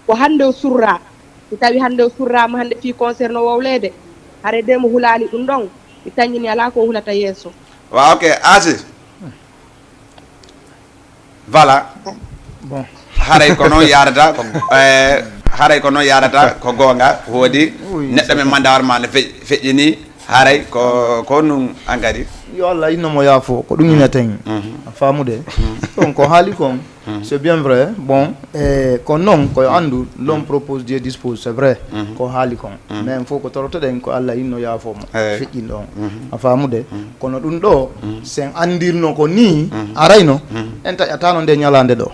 Ko hande o surra. Si tawi hande o surraama hande fii concert no wowleede, hare de mo hulaali ɗum ɗon, mi taññini alaa ko o hulata yeeso. Waaw, ok, Asi. Voilà. Bon. Haray ko noon yaadata ko, eh, haray ko noon yaadata ko goonga, woodi neɗɗo men mandaar ma no fe-, feƴƴini, haray ko, ko ɗum an kadi. Yo Allah inno mo yaafo, ko ɗum ineten. A faamude? Donc ko haali kon, c'est bien vrai. Bon, eh, ko noon, ko yo anndu, l'homme propose, Dieu dispose, c'est vrai. Ko haali kon. Mais en fof ko torotoɗen ko Allah inno yaafo mo. Feƴƴinɗo on. A faamude? Kono ɗum ɗo, sen anndirno ko nii arayno, en taƴataano nde ñalaande ɗo.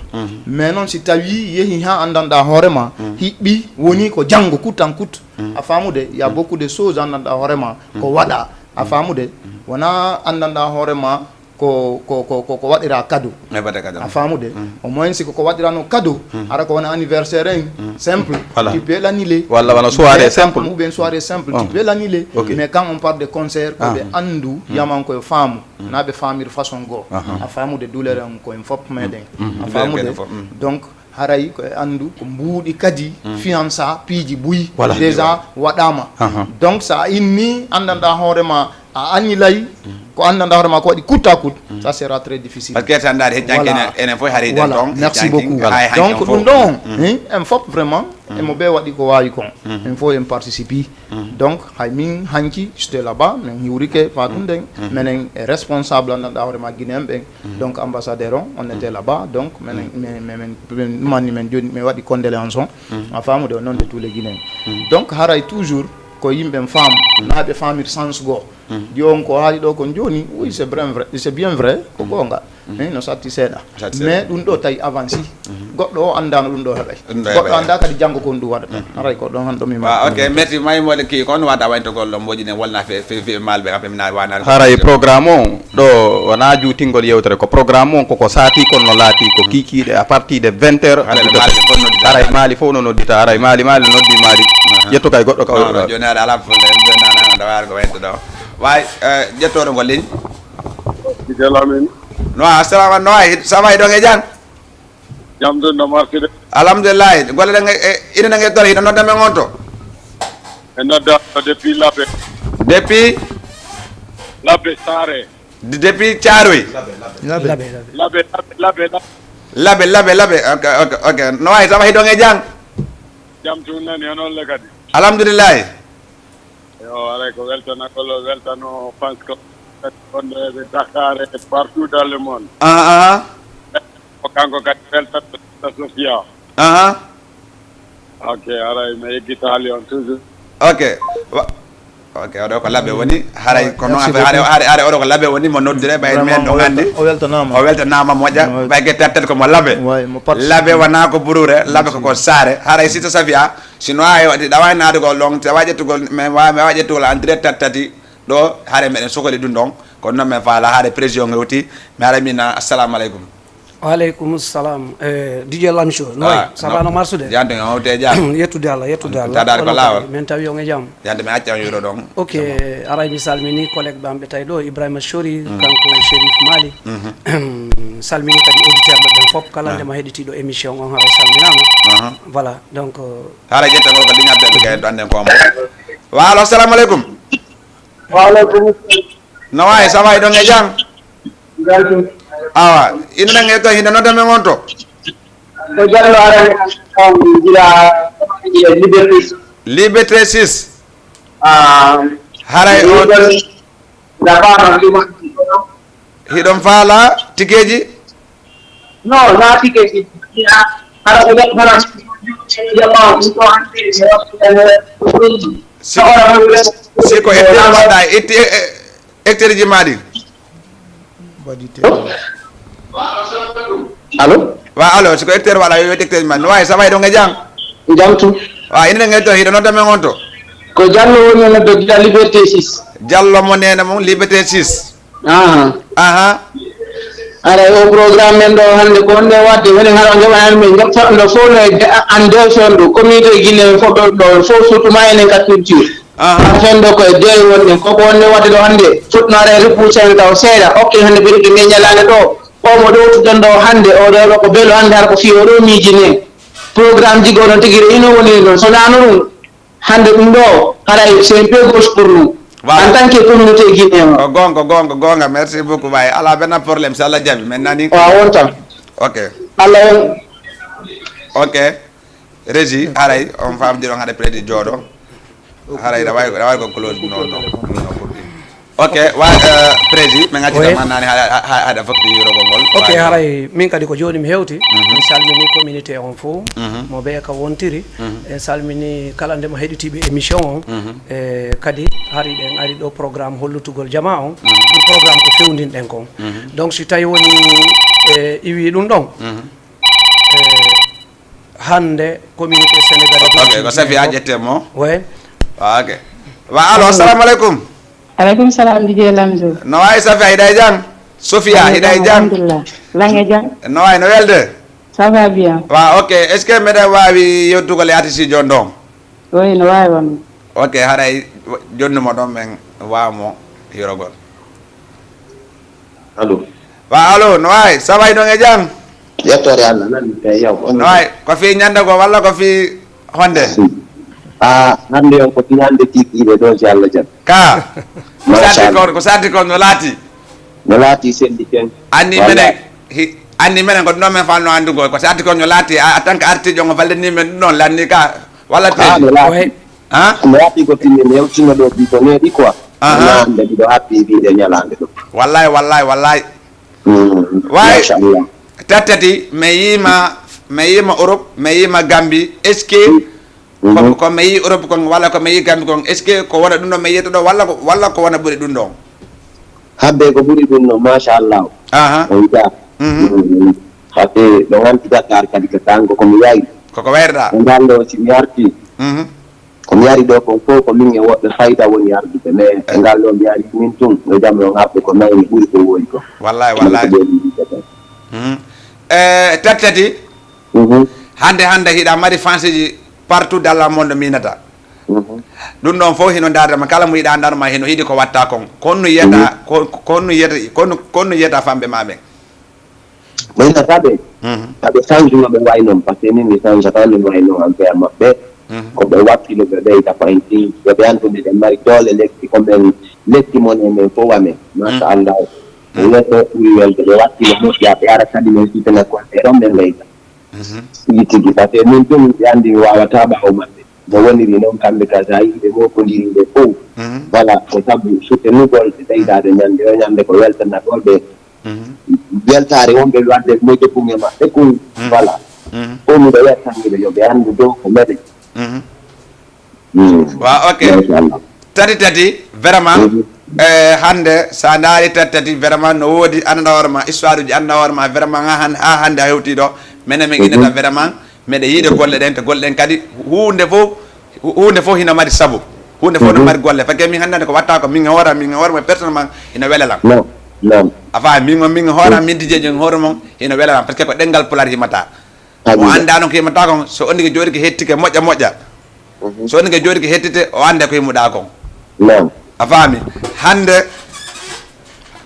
Mais noon si tawii yehi haa anndanɗaa hoore ma, hiɓɓi, woni ko janngo, coûte en coûte. A faamude? Il y a beaucoup de choses anndanɗaa hoore ma, ko waɗa. A faamude? Wonaa anndanɗaa hoore ma ko, ko, ko, ko, ko waɗiraa cadeau. A faamude? Au moins si ko, ko waɗiraano cadeau, hara ko wona anniversaire en, simple, tu peux l'annuler. Walla wona soirée simple. Ou bien soirée simple, tu peux l'annuler. Mais quand on parle de concert, ko ɓe anndu, yaman ko yo faamu. Na ɓe faamir façon goo. A faamude? Douleur en ko en fof meɗen. A faamude? Donc, haray ko e anndu, ko mbuuɗi kadi, fiança, piiji buy, déjà waɗaama. Donc, so a inni, anndanɗaa hoore ma, a annilay, ko anndanɗaa hoore ma ko waɗi coûte à coûte, ça sera très difficile. Parce que tan ndaari heccanke enen fof hari den ton. Merci beaucoup. Donc, ɗum ɗon, en fof vraiment, emo ɓe waɗi ko waawi kon. En fof en participe. Donc, hay min hanki, j'étais là-bas, min hiwrike faa ɗum ɗen. Menen e responsable anndanɗaa hoore ma Guinéen ɓen. Donc, ambassadeur on, on était là-bas. Donc, menen, menen, menen, menen ɗumani men jooni, mi waɗi condoléance on. A faamude, au nom de tous les Guinéens. Donc, haray toujours ko yimɓe faam, na ɓe faamir sens goo. Jooni ko haali ɗo kon jooni, oui, c'est bien vrai, c'est bien vrai, ko goonga. Hein, no satti seeɗa. Mais ɗum ɗo tawi avancé. Goɗɗo o anndaano ɗum ɗo heɓay. Ɗum ɗo goɗɗo heɓay. Annda kadi janngo ko honɗum waɗata. Haray ko ɗon han ɗo mi. Wa, ok, merci. May mo ki kon wata wayto gol ɗo mboji ne wolna fe, fe, fe malɓe kam, fe mi na wana. Haray programme on ɗo wona juutingol yewtere, ko programme on koko saati kon no laati ko kiikiiɗe à partir de vingt heures. Haray Mali fof no noddita. Haray Mali fof no noddita, haray Mali, Mali noddi Mali. Aha. Ƴettu kay goɗɗo ka. Non, non, joni haɗa ala problème, joni nana ɗo wara ko wayto ɗo. Way, eh, ƴettoɗo ngol ligne. Ɓiɗɗo Lamin. No, assalamu, no, ça va, hiɗon e jam? Jam tun no martude. Alhamdulillahi. Golle ɗen e, e, ina ɗen e toon, hiɗo nodda men on to? E nodda depuis Labbe. Depuis? Labbe Saare. De-, depuis Thiaroye? Labbe, Labbe. Labbe, Labbe, Labbe, Labbe. Labbe, Labbe, Labbe. Ok, ok, ok. No wayi, ça va, hiɗon e jam? Jam tun nani, hono le kadi? Alhamdulillahi. Yo, haray ko weltanagol o weltano fans ko wonɓe Dakar e partout dans le monde. Ah, ah. Ko kanko kadi weltata Sofia. Ah. Ok, haray mi yeggitaali on toujours. Ok. Wa-, ok, oɗo ko Labbe woni. Haray ko noon affaire, haray, haray, haray oɗo ko Labbe woni mo noddire, ɓay men ɗo nganndi. O weltanaama. O weltanaama moƴƴa, ɓay ke tattat ko mo Labbe. Labbe wona ko Burure, Labbe ko, ko Saare. Haray Sita Safia, Sino a waɗi, ɗa waawi naatugol ɗon, ɗa waawi ƴettugol, mi waawi, mi waawi ƴettugol en direct tati tati ɗo, hare meɗen sokoli ɗum ɗon, kono noon min faala hare président hewti, mi ara min, assalamu aleykum. Wa aleykum salam. Eh, D J Lamcho, no wayi? Ah, ça va, no marsude? Jam tan, on hewti e jam. Yettude Allah, yettude Allah. Tadaade ko laawol. Min tawi on e jam. Jam tan, mi acca on yuuro ɗon. Ok, haray mi salmini collègue ɓe am ɓe tawi ɗo, Ibrahima Chori, kanko Chérif Mali. Salmini kadi auditeur ɓe ɓen fof, kala nde ma heɗitiiɗo émission on, haray salminaama. Voilà, donc, Haala ƴetta ko ko ligne appel kay to anden ko mo. Wa allo, assalamu aleykum. Wa aleykum. No wayi, ça va, hiɗon e jam? Jam. Awa, ina nan e to, hino nodda men on to? Ko Jallo ara on jira Liberté. Liberté six. Ah. Haray on. Hiɗon faala tikeeji? Non, na tikeeji. Hara ko hara. Si, si ko hectareji ma ɗi, itti, e, e, hectareji ma ɗi. Allo? Wa allo, si ko hectare waɗa, yo hectareji ma. No wayi, ça va, hiɗon e jam? Jam tun. Wa, ina nge to, hiɗo nodda men on to? Ko Jallo woni nodda gila Liberté six. Jallo mo neene mum, Liberté six. Aha. Aha. Haray o programme men ɗo hannde ko honde waɗde, woni hara o jaɓani men, jaɓta ɗo fof no e de-, an deux son ɗo, communauté Guinée fof ɗo, ɗo fof surtout ma enen ka culture. Aha. Fen ɗo ko e deux wonɗen, koko wonde waɗde ɗo hannde, fotno ara e repoussé en taw seeɗa, okke hannde ɓe rewde nde ñalaande ɗo, o mo ɗowtuɗen ɗo hannde, o ɗo ɗo ko belo hannde hara ko fii o ɗo miiji ne. Programme ji goo ɗon tigi rewino woni ɗon, so naano ɗum, Hannde ɗum ɗo, haray c'est un peu gauche pour nous. Voilà. En tant que communauté guinéenne. Ko goonga, goonga, goonga. Merci beaucoup, Baye. Alaa benn problème, si Allah jaɓi, min nani. Waaw, on tan. Ok. Allah on. Ok. Régie, haray, on famdiri on haɗa président jooɗo. Haray, rawaay, rawaay ko close, non, non. Ok, wa, eh, Prési, min accita ma nani ha, ha, ha, haɗa fotti rogol ngol. Ok, haray min kadi ko jooni mi hewti. Mi salmini communauté on fof, mo ɓe ka wontiri. En salmini kala nde mo heɗitiiɓe émission on. E kadi hari ɗen ari ɗo programme hollutugol jama on. Ɗum programme ko fewndinɗen kon. Donc, si tawi woni, e, iwi ɗum ɗon, e, hannde communauté sénégalais. Ok, ko Safi a ƴette mo. Oui. Ok. Wa, allo, assalamu aleykum. Aleykum salam, D J Lamzo. No wayi Safi, a hiɗa e jam? Sofia, hiɗa e jam? Alhamdulillah. Lange jam? No wayi, no welde? Ça va bien. Wa, ok. Est-ce que meɗen waawi yettugol e artiste jooni ɗon? Oui, no waawi wonde. Ok, haray jonnu mo ɗon men waawa mo hirogol. Allo. Wa allo, no wayi? Ça va, hiɗon e jam? Yettoore Allah, nan e yaw. No wayi? Ko fii ñande goo walla ko fii honde? Ah, hannde on ko fii hannde kiikiiɗe ɗo, si Allah jaɓi. Ka? Ko satti kon, ko satti kon no laati? No laati selli ken. Anni menen, hi-, anni menen ko ɗum ɗo men fanno anndu ko, ko satti kon no laati, a, en tant que artiijo ngo fallitni men ɗum ɗon lanni ka, walla tigi? Ah, no laati. Ko he- Ha? Mi waɗi ko tinni mi hewtino ɗo bi ko neeɗi quoi. Aha. Wona hannde miɗo happy wiide ñalaande ɗo. Wallahi, wallahi, wallahi. Mm, wallahi, machallah. Tattati, mi yiima, mi yiima Europe, mi yiima Gambie. Est-ce que ko, ko mi yii Europe kon, walla ko mi yii Gambie kon, est-ce que ko wona ɗum ɗo mi yiyata ɗo, walla ko, walla ko wona ɓuri ɗum ɗon? Habbe ko ɓuri ɗum ɗon, machallah. Aha. On jaa. Mhm. Mm. Parce que ɗo nganti Dakar kadi ko tango ko mi yayi. Koko wayruɗaa? E ngal ɗo si mi arti. Mhm. Ko mi ari ɗo kon fof ko min e woɓɓe fayda woni arduɓe, mais e ngal ɗo mi ari min tun, no jam on haɓɓe ko nayi ɓuri ko woodi ko. Wallahi, wallahi. Ko ɓe ɗum yiɗde kon. Mhm. Eh, Tati Tati, mhm, hannde, hannde hiɗa mari fanseeji partout dans le monde miinata. Mhm. Ɗum ɗon fof hino ndaarda ma, kala mo yiɗa ndaar ma hino yiɗi ko watta kon. Kon no yiyata, mhm, kon, kon no yiyata, kon no, kon no yiyata famɓe ma ɓen. Mo ina taɓe, mhm, taɓe change no ɓe wayi noon, par ce que min mi change tan no wayi noon en fait maɓɓe. Mhm. Ko ɓe wakkilo ɓe ɓeyda ko en ɗin, yo ɓe anndu miɗen mari doole lekki ko men, lekki mon e men fof amen. Machallah. Mhm. Neɗɗo ɓuri welde ɓe wakkilo moƴƴa, ɓe ara kadi men sutena konte ɗon ɓe ɓeyda. Mhm. Tigi tigi, par ce que min tun ɓe anndi mi waawata ɓaawo maɓɓe. No woniri noon kamɓe ka sa yimɓe mokondiri ɓe fof. Mhm. Voilà, ko sabu sutenugol ɓe ɓeydaade ñande o ñande ko weltanagol ɓe. Mhm. Weltaare wonɓe wadde moƴƴo kun e maɓɓe kun. Mhm. Voilà. Mhm. Ko miɗo weltanɓe yo ɓe anndu dow ko meɗen. Mhm. Mm. Wa, ok. Machallah. Tati Tati, vraiment, mhm, eh, hannde sa ndaari Tati Tati, vraiment no woodi, annda hoore ma, histoire uji annda hoore ma, vraiment ha han-, ha hannde a hewti ɗo, menen min, mhm, innata vraiment, meɗen yiide golle ɗen, te golle ɗen kadi huunde fof, hu-, huunde fof hino mari sabu, huunde fof no, mhm, mari golle, parce que min hannde ko watta ko min hoore am, min hoore mo personnellement hino wela lan. Non, non. A faami, min, min hoore am, mhm, min Didier Dieng hoore mon hino wela lan, parce que ko ɗenngal Pulaar himata. Mo anndaa noon ko yimata kon, so on ko jooɗi ko hettike moƴƴa moƴƴa. Mhm. So on ko jooɗi ko hettite, o annda ko yimuɗa kon. Naam. A faami? Hannde,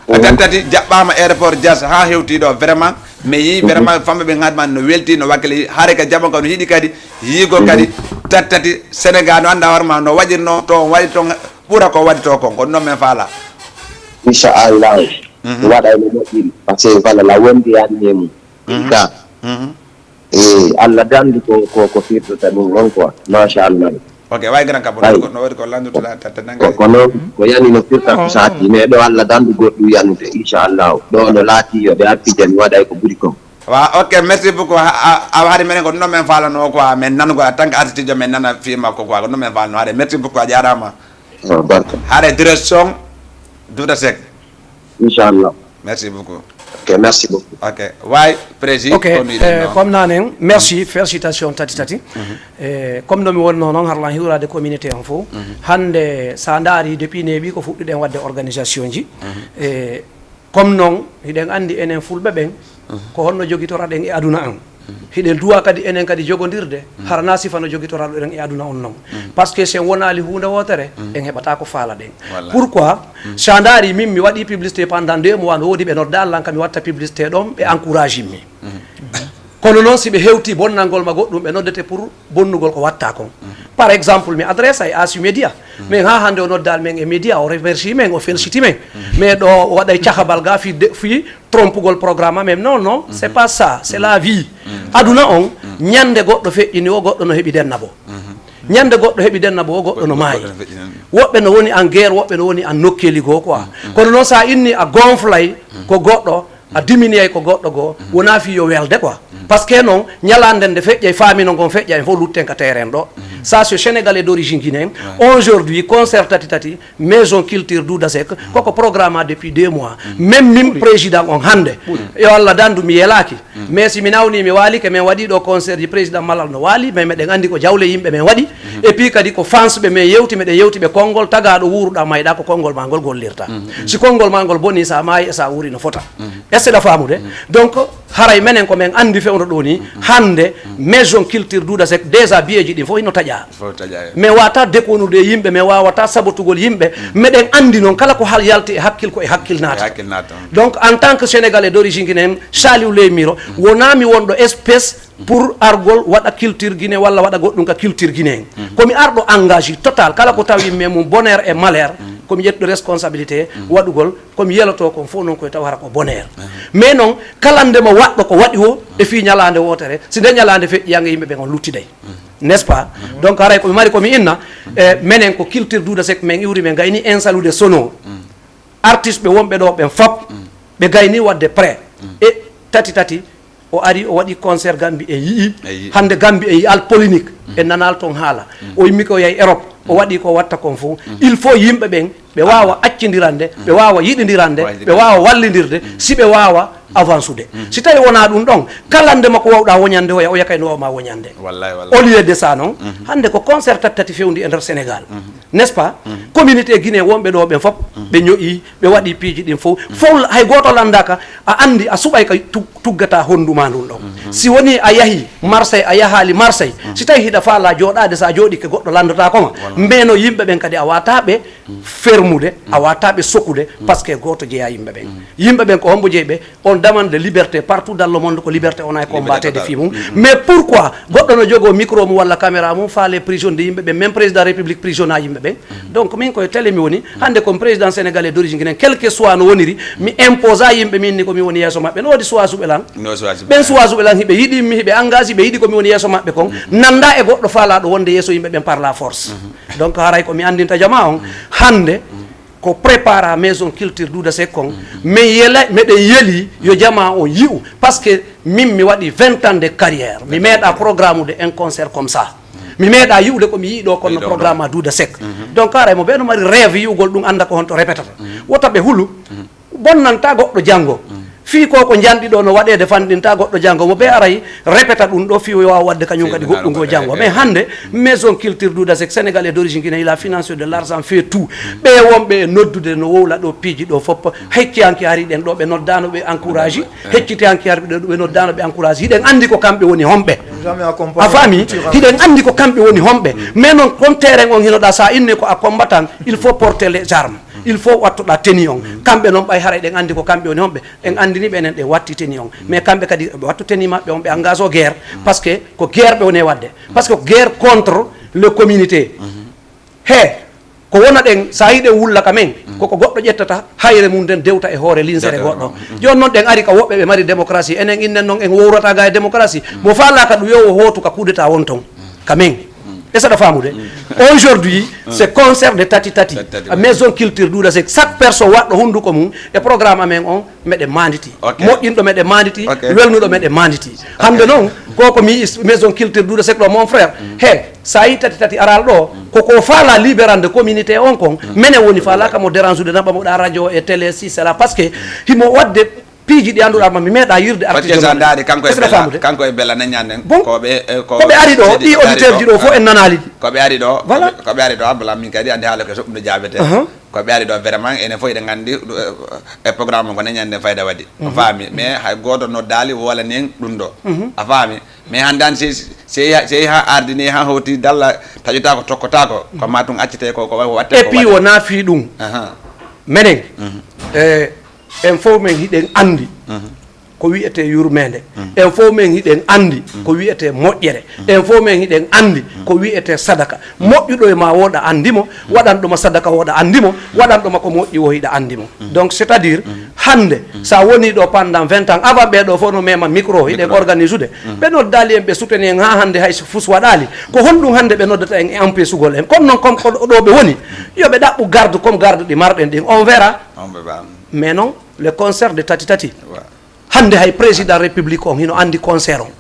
a, mhm, Tati Tati jaɓɓaama aéroport Diass haa hewti ɗo. Vraiment, mi yii, mhm, vraiment, famɓe ɓe ngaɗ ma no welti, no wakkili. Hare ka jamo ka no yiɗi kadi, yiigo, mhm, kadi, Tati Tati Sénégal no annda hoore ma no waɗirno, to on waɗi ton ɓura ko waɗi to kon. Ko ɗum noon min faala. Inchallah. Mhm. Waɗa ene moƴƴiri. Parce que voilà, la wondi anni e mum. Mhm. Ka. Mhm. Eh, Allah dandu ko, ko, ko firtata ɗum on quoi. Machallah. Ok, way grand kabo. Ay. No waɗi ko, no waɗi ko landude la, ta, ta, ko, nangay. Ko noon, ko yani no firta ko sati, mais ɗo Allah dandu goɗɗum yanude, inchallah. Ɗo no laati yo ɓe artije mi waɗay ko ɓuri kon. Wa, ok, merci beaucoup. A, a, a hari menen ko ɗum ɗo min faalano quoi, min nanugo en tant que artiste, min nana film makko quoi, ko ɗum min faalano. Hare, merci beaucoup, a jaaraama. Yo, barka. Hare, direction Douda Seck. Inchallah. Merci beaucoup. Ok, merci beaucoup. Ok, way, président. Ok, ko mi yiɗi, eh, non? Comme nanen, merci, félicitations Tati Tati. Mhm. Eh, comme no mi wonno noon, harlan hiwrade communauté on fof. Mhm. Hannde, sa ndaari, depuis neeɓi ko fuɗɗuɗen waɗde organisation ji. Mhm. Eh, comme noon, hiɗen anndi enen fulɓe ɓen, mhm, ko honno jogitoraɗen e aduna an. Mhm. Hiɗen duwa kadi enen kadi jogondirde, mhm, hara na sifa no jogitoraɗen e aduna on noon. Mhm. Parce que si en wonaali huunde wootere, mhm, en heɓata ko faalaɗen. Wallahi. Pourquoi? Mhm. Sa ndaari min mi waɗi publicité pendant deux mois, no woodi ɓe nodda lan ka mi watta publicité ɗon, ɓe encourage mi. Mhm. Kono noon si ɓe hewti bonnangol ma goɗɗum, ɓe noddete pour bonnugol ko watta kon. Mhm. Par exemple, mi adresse ay Asu Média. Mhm. Men ha hannde o noddaali men e média, o remercie men, o félicite men. Mhm. Mais ɗo o waɗay cahabal ga fii de, fii trompugol programme amen. Non, non, c'est, mhm, pas ça, c'est, mhm, la vie. Mhm. Aduna on, mhm, ñande goɗɗo feƴƴini o, goɗɗo no heɓi denna bo. Mhm. Ñande goɗɗo heɓi denna bo, goɗɗo no maayi. Goɗɗo no feƴƴini. Woɓɓe no woni en guerre, woɓɓe no woni en nokkeeli goo quoi. Mhm. Kono noon sa inni a gonflay, mhm, ko goɗɗo, a diminiyay ko goɗɗo goo, mhm, wona fii yo welde quoi. Mhm. Parce que noon, ñalaande nde feƴƴay, faamino ngon feƴƴay, en fof lutten ka terrain ɗo. Mhm. Ça, c'est Sénégalais d'origine guinéen. Ouais. Aujourd'hui, concert Tati Tati, Maison Culture Douda Seck, mhm, koko programme depuis deux mois. Mhm. Même min, ɓuri, président on hannde, ɓuri, yo Allah dandu mi yelaaki. Mhm. Mais si mi nawni mi waalike, min waɗi ɗo concert ji président Malal no waali, mais meɗen anndi ko jawle yimɓe min waɗi. Mhm. Et puis kadi ko fans ɓe min yewti, meɗen yewti ɓe konngol tagaaɗo wuuruɗa mayɗa ko konngol ma ngol gollirta. Mhm. Si konngol ma ngol boni sa maayi e sa wuuri no fota. Mhm. Est-ce que ɗa faamude? Mhm. Donc, haray menen ko min anndi fewndo ɗo ni, mhm, hannde, mhm, Maison Culture Douda Seck, déjà biyeeji ɗin fof hino taƴa. Fof taƴa, eh. Min wawata dekonude e yimɓe, min wawata sabotugol yimɓe. Mhm. Meɗen anndi noon kala ko hal yalti e hakkil ko e hakkil naata. E hakkil naata, mhm. Donc, en tant que Sénégalais d'origine guinéenne, Saliou Leye Miro, mhm, wona mi wonɗo espèce, mhm, pour argol waɗa culture Guinée walla waɗa goɗɗum ka culture Guinée. Mhm. Ko mi arɗo engagé total, kala ko tawi min mum bonheur et malheur, mhm, ko mi ƴettuɗo responsabilité, mhm, waɗugol. Ko mi yeloto kon fof noon koye taw hara ko bonheur. Mhm. Mais noon, kala ndema waɗɗo ko waɗi o, e fii ñalaande wootere, si nde ñalaande feƴƴi, yanga yimɓe ɓen on luttiday. Mhm. N'est-ce pas? Mhm. Donc, haray ko mi mari ko mi inna, e menen ko culture Douda Seck, min iwri, min gayni insalude sono. Mhm. Artiste ɓe wonɓe ɗo ɓen fop, mhm, ɓe gayni waɗde prêt. Mhm. E Tati Tati, o ari, o waɗi concert Gambie, en yi'i. En yi'i. Hannde Gambie en yi'al polémique. Mm. En nanaal toon haala. Mm. O yimmi ko yahi Europe. O, mm, waɗi ko watta kon fof. Mm. Il faut yimɓe ɓen, ɓe, ah, waawa accindirande, mm, ɓe waawa yiɗindirande, ɓe waawa wallindirde, mm, si ɓe waawa avancude. Si tawi wonaa ɗum ɗon, kala nde makko wawɗa woñande, oya, oya kay no wawma woñande. Wallahi, wallahi. Au lieu de ça noon, hannde ko concert tati tati fewndi e nder Sénégal. N'est-ce pas? Communauté Guinée wonɓe ɗo ɓen fof, ɓe ñoƴi, ɓe waɗi piiji ɗin fof. Fof hay gooto lanndaka, a anndi, a suɓay ka tu-, tuggata honndu ma ndun ɗon. Si woni a yahi Marseille, a yahaali Marseille, si tawi hiɗa faala jooɗaade, so a jooɗike goɗɗo lanndotaako ma. Mbeno yimɓe ɓen kadi a wata ɓe fermude, a wata ɓe sokude, parce que gooto jeyaa yimɓe ɓen. Yimɓe ɓen ko hombo jeyi ɓe? On demande de liberté partout dans le monde, ko liberté on ay combatté de fii mum. Mais pourquoi goɗɗo no jogoo micro mum walla caméra mum faale prison de yimɓe ɓen, même président république prisona yimɓe ɓen? Donc min koye télé mi woni, hannde comme président sénégalais d'origine guinéen, quel que soit no woniri, mi imposa yimɓe min ni ko mi woni yeeso maɓɓe. No woodi suwasuɓe lan. Ɓen suwasuɓe lan hiɓe yiɗi mi, hiɓe engagé, hiɓe yiɗi ko mi woni yeeso maɓɓe kon. Nanda e goɗɗo faalaɗo wonde yeeso yimɓe ɓen par la force. Donc haray ko mi anndinta jama on, hannde ko prépara maison culture Douda Seck kon. Min yela, meɗen yeli yo jama on yi'u, parce que min mi waɗi vingt ans de carrière, mi meeɗa programme de un concert comme ça. Mi meeɗa yi'ude ko mi yi'i ɗo kon no programme a Douda Seck. Donc haray mo ɓe no mari rêve yi'ugol ɗum, annda ko honto répétata. Wota ɓe hulu, bonnanta goɗɗo janngo. Fii ko ko njanɗi ɗo no waɗeede, fanɗinta goɗɗo janngo mo ɓe aray répéta ɗum ɗo fii o waawa waɗde kañum kadi goɗɗum ngo janngo. Mais hannde maison culture Douda Seck sénégalais d'origine guinéen, il a financé de l'argent, fait tout. Ɓe wonɓe e noddude no wowla ɗo piiji ɗo fof, hecciyanke hari ɗen ɗo ɓe noddano ɓe encourage, heccitiyanke hari ɗo ɓe noddano ɓe encourage. Hiɗen anndi ko kamɓe woni homɓe. A faami? Hiɗen anndi ko kamɓe woni homɓe. Mais noon comme terrain on hinoɗa, sa inni ko a combattant, il faut porter les armes. Il faut wattuɗa tenue on. Kamɓe noon ɓay haray ɗen anndi ko kamɓe woni homɓe. En anndini ɓe enen ɗe watti tenue on. Mais kamɓe kadi ɓe wattu tenue maɓɓe on, ɓe engage o guerre. Parce que ko guerre ɓe woni e waɗde. Parce que guerre contre le communauté. He, ko wona ɗen, sa yiɗen wulla ka men, koko goɗɗo ƴettata hayre mum nden dewta e hoore linsere goɗɗo. Jooni noon ɗen ari ka woɓɓe ɓe mari démocratie. Enen innen noon en wowrata ga e démocratie. Mo faalaka ɗum yo o hootu ka coup d'état won ton. Ka men. Est-ce que aɗa faamude? Aujourd'hui, c'est concert de tati tati. A maison culture Douda Seck. Chaque personne waɗɗo hunnduko mum e programme amen on, meɗen manditi. Moƴƴinɗo meɗen manditi, welnuɗo meɗen manditi. Hannde noon, ko ko mi is-, maison culture Douda Seck ɗo, mon frère. He, sa yi tati tati aral ɗo, ko ko faala libérande communauté on kon, menen woni faala ka mo dérange de naɓa mo ɗa radio e télé, si cela, parce que himo waɗde piiji ɗi annduɗa ma, mi meeɗa yirde artiste. Ndaari kanko e Bella, kanko e Bella nañan en. Bon. Ko ɓe, eh, ko ɓe ari ɗo, ɗi auditeur ji ɗo fof en nanaali ɗi. Ko ɓe ari ɗo, voilà. Ko ɓe ari ɗo, Abdoulaye, min kadi andi haala ko soɓɗude jaabete. Ko ɓe ari ɗo vraiment, enen fof eɗen nganndi, eh, e programme ko nañande fayda waɗi. A faami? Mais hay gooto noddaali wowlani en ɗum ɗo. A faami? Mais hannde an, si, si, si ha ardini, ha hawti dalla, taƴotaako, tokkotaako, ko ma ɗum accete ko, ko watte. Et puis wona fii ɗum. Menen, eh, en fof men hiɗen anndi ko wiyetee yurmeende. En fof men hiɗen anndi ko wiyetee moƴƴere. En fof men hiɗen anndi ko wiyetee sadaka. Moƴƴuɗo e ma wooɗa anndi mo, waɗanɗo ma sadaka wooɗa anndi mo, waɗanɗo ma ko moƴƴi wo hiɗa anndi mo. Donc, c'est-à-dire, hannde, sa woni ɗo pendant vingt ans, avant ɓee ɗo fof no mema micro, hiɗen organisude. Ɓe noddaali en, ɓe soutenir en ha hannde hay so fus waɗaali. Ko honɗum hannde ɓe noddata en e empesugol en? Kono noon, comme ko ɗo ɓe woni, yo ɓe ɗaɓɓu garde comme garde ɗi marɗen ɗin. On verra. Mais non, le concert de tati tati. Hannde hay président république on hino anndi concert on.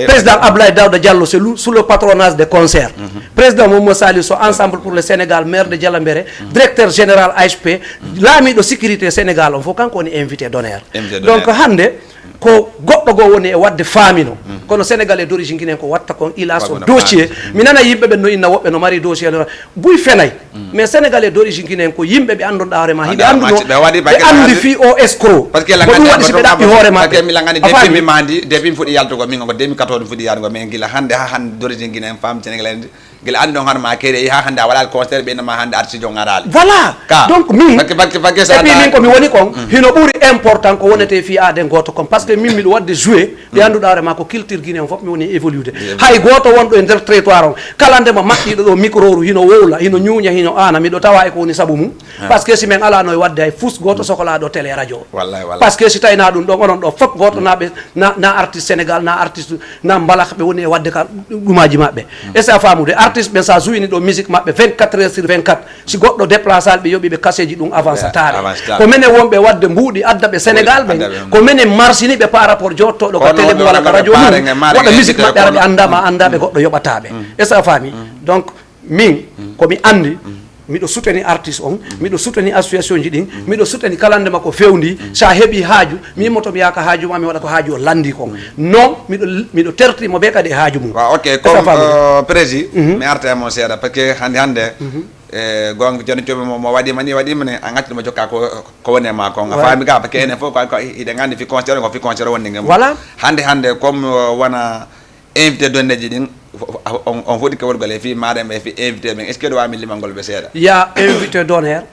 Président Ablaye Daouda Diallo, c'est sous le patronage de concert. Président Momo Saliou Sow, Ensemble pour le Sénégal, maire de Dialambere, directeur général A S P, laamiɗo sécurité Sénégal on fof, kanko woni invité d'honneur. Donc hannde ko goɗɗo goo woni e waɗde faamino. Kono Sénégalais d'origine guinéen ko watta kon, il a son dossier. Mi nana yimɓe ɓen no inna woɓɓe no mari dossier, no buy fenay. Mais Sénégalais d'origine guinéen ko yimɓe ɓe annduɗa hoore ma, hiɓe annduno, ɓe anndi fii o escroc. Ko ɗum waɗi si ɓe ɗaɓɓi hoore maɓɓe. A faami? Depuis mi mandi, depuis mi fuɗi yaltugo, min ko deux mille quatorze mi fuɗi yaltugo, mais gila hannde ha hannde d'origine guinéen, femme sénégalaise, gila anndi ɗon hono ma kere, ha hannde a waɗaali concert, ɓe innama hannde artiste on araali. Voilà. Donc min, et puis min ko mi woni kon, hino ɓuri important ko wonete fii aaden gooto kon, parce que min miɗo waɗde jouer. Ɓe annduɗa hoore ma ko culture guinéen fof mi woni évolude. Hay gooto wonɗo e nder territoire on, kala ndema maɓɓiɗo ɗo micro ru, hino wowla, hino ñuuña, hino aana, miɗo tawa e ko woni sabu mum. Parce que si min alano e waɗde hay fus gooto sokolaaɗo télé, radio. Parce que si tawina ɗum ɗon, onon ɗo fof gooto na ɓe, na, na artiste Sénégal, na artiste, na mbalak ɓe woni e waɗde ka ɗumaaji maɓɓe. Est-ce que a faamude? Artiste ɓen sa jouini ɗo musique maɓɓe vingt-quatre heures sur vingt-quatre, si goɗɗo déplace al, ɓe yoɓi ɓe kaseji ɗum avance taare. Ko menen wonɓe waɗde mbuuɗi adda ɓe Sénégal ɓen. Ko menen marsini ɓe par rapport jottoɗo ka télé mum walla ka radio mum. Waɗa musique maɓɓe ara ɓe annda ma annda ɓe goɗɗo yoɓata ɓe. Est-ce que a faami? Donc, min, ko mi anndi, Miɗo suteni artiste on, miɗo suteni association ji ɗin, miɗo suteni kala nde makko fewndi. Sa heɓi haaju, mi immoto mi yaaka haaju ma, mi waɗa ko haaju o landi kon. Non, miɗo miɗo terti mo be kadi e haaju mum. Waaw, ok. Comme, euh, prési, mi arta e mo seeɗa, parce que hannde hannde, e gonga joni coɓe mo, mo waɗima ni, waɗima ni, a ngatti mo jokka ko ko woni e ma kon. A faami ka, parce que enen fof ko hiɗen anndi fi concert ko fi concert wonni ngem. Voilà. Hannde hannde comme, euh, wona invité donneji ɗin, on foti kewol gole fi maɗa e fi invité ɓen, est ce que ɗo wami limangol ɓe seeɗa? Ya invité d'honneur,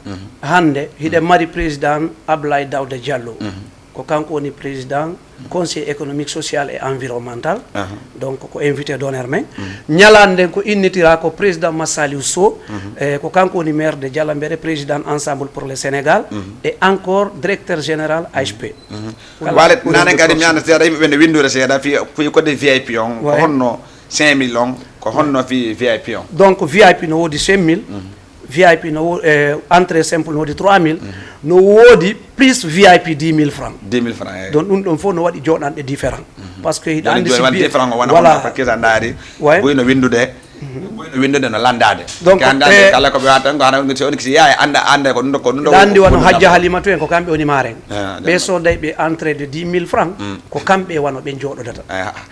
hannde hiɗen mari président Ablaye Dawda Diallo. Ko kanko woni président conseil économique, social et environnemental. Donc ko invité d'honneur men. Ñalande nden ko innitira ko président Massaliou Sow, e ko kanko woni maire de Dialambere, président Ensemble pour le Sénégal, et encore directeur général A H P. Wale nanen kadi mi anda seeɗa yimɓe ɓe no windude seeɗa fi fi code V I P on, ko honno cinq mille on, ko honno fi V I P on? Donc V I P no woodi cinq mille, V I P no wo- eh, entrée simple no woodi trois mille, no woodi plus V I P dix mille francs. Dix mille francs, eyi. Donc ɗum ɗon fof no waɗi jooɗanɗe différent. Parce que hiɗa anndi si won bi- différent o wona voilà. Parce que sa ndaari, ouais, buy no windude, buy no windude no landade. Donc, kandande eh, kala ko ɓe wata tan ko hana woni si woni si yaay anda anda ko ɗum ɗo ko ɗum ɗo. Ɗa anndi wano hajja Halimatu en ko kamɓe woni maren. Ɓe sooday ɓe entrée de dix mille francs, ko kamɓe wano ɓe jooɗodata.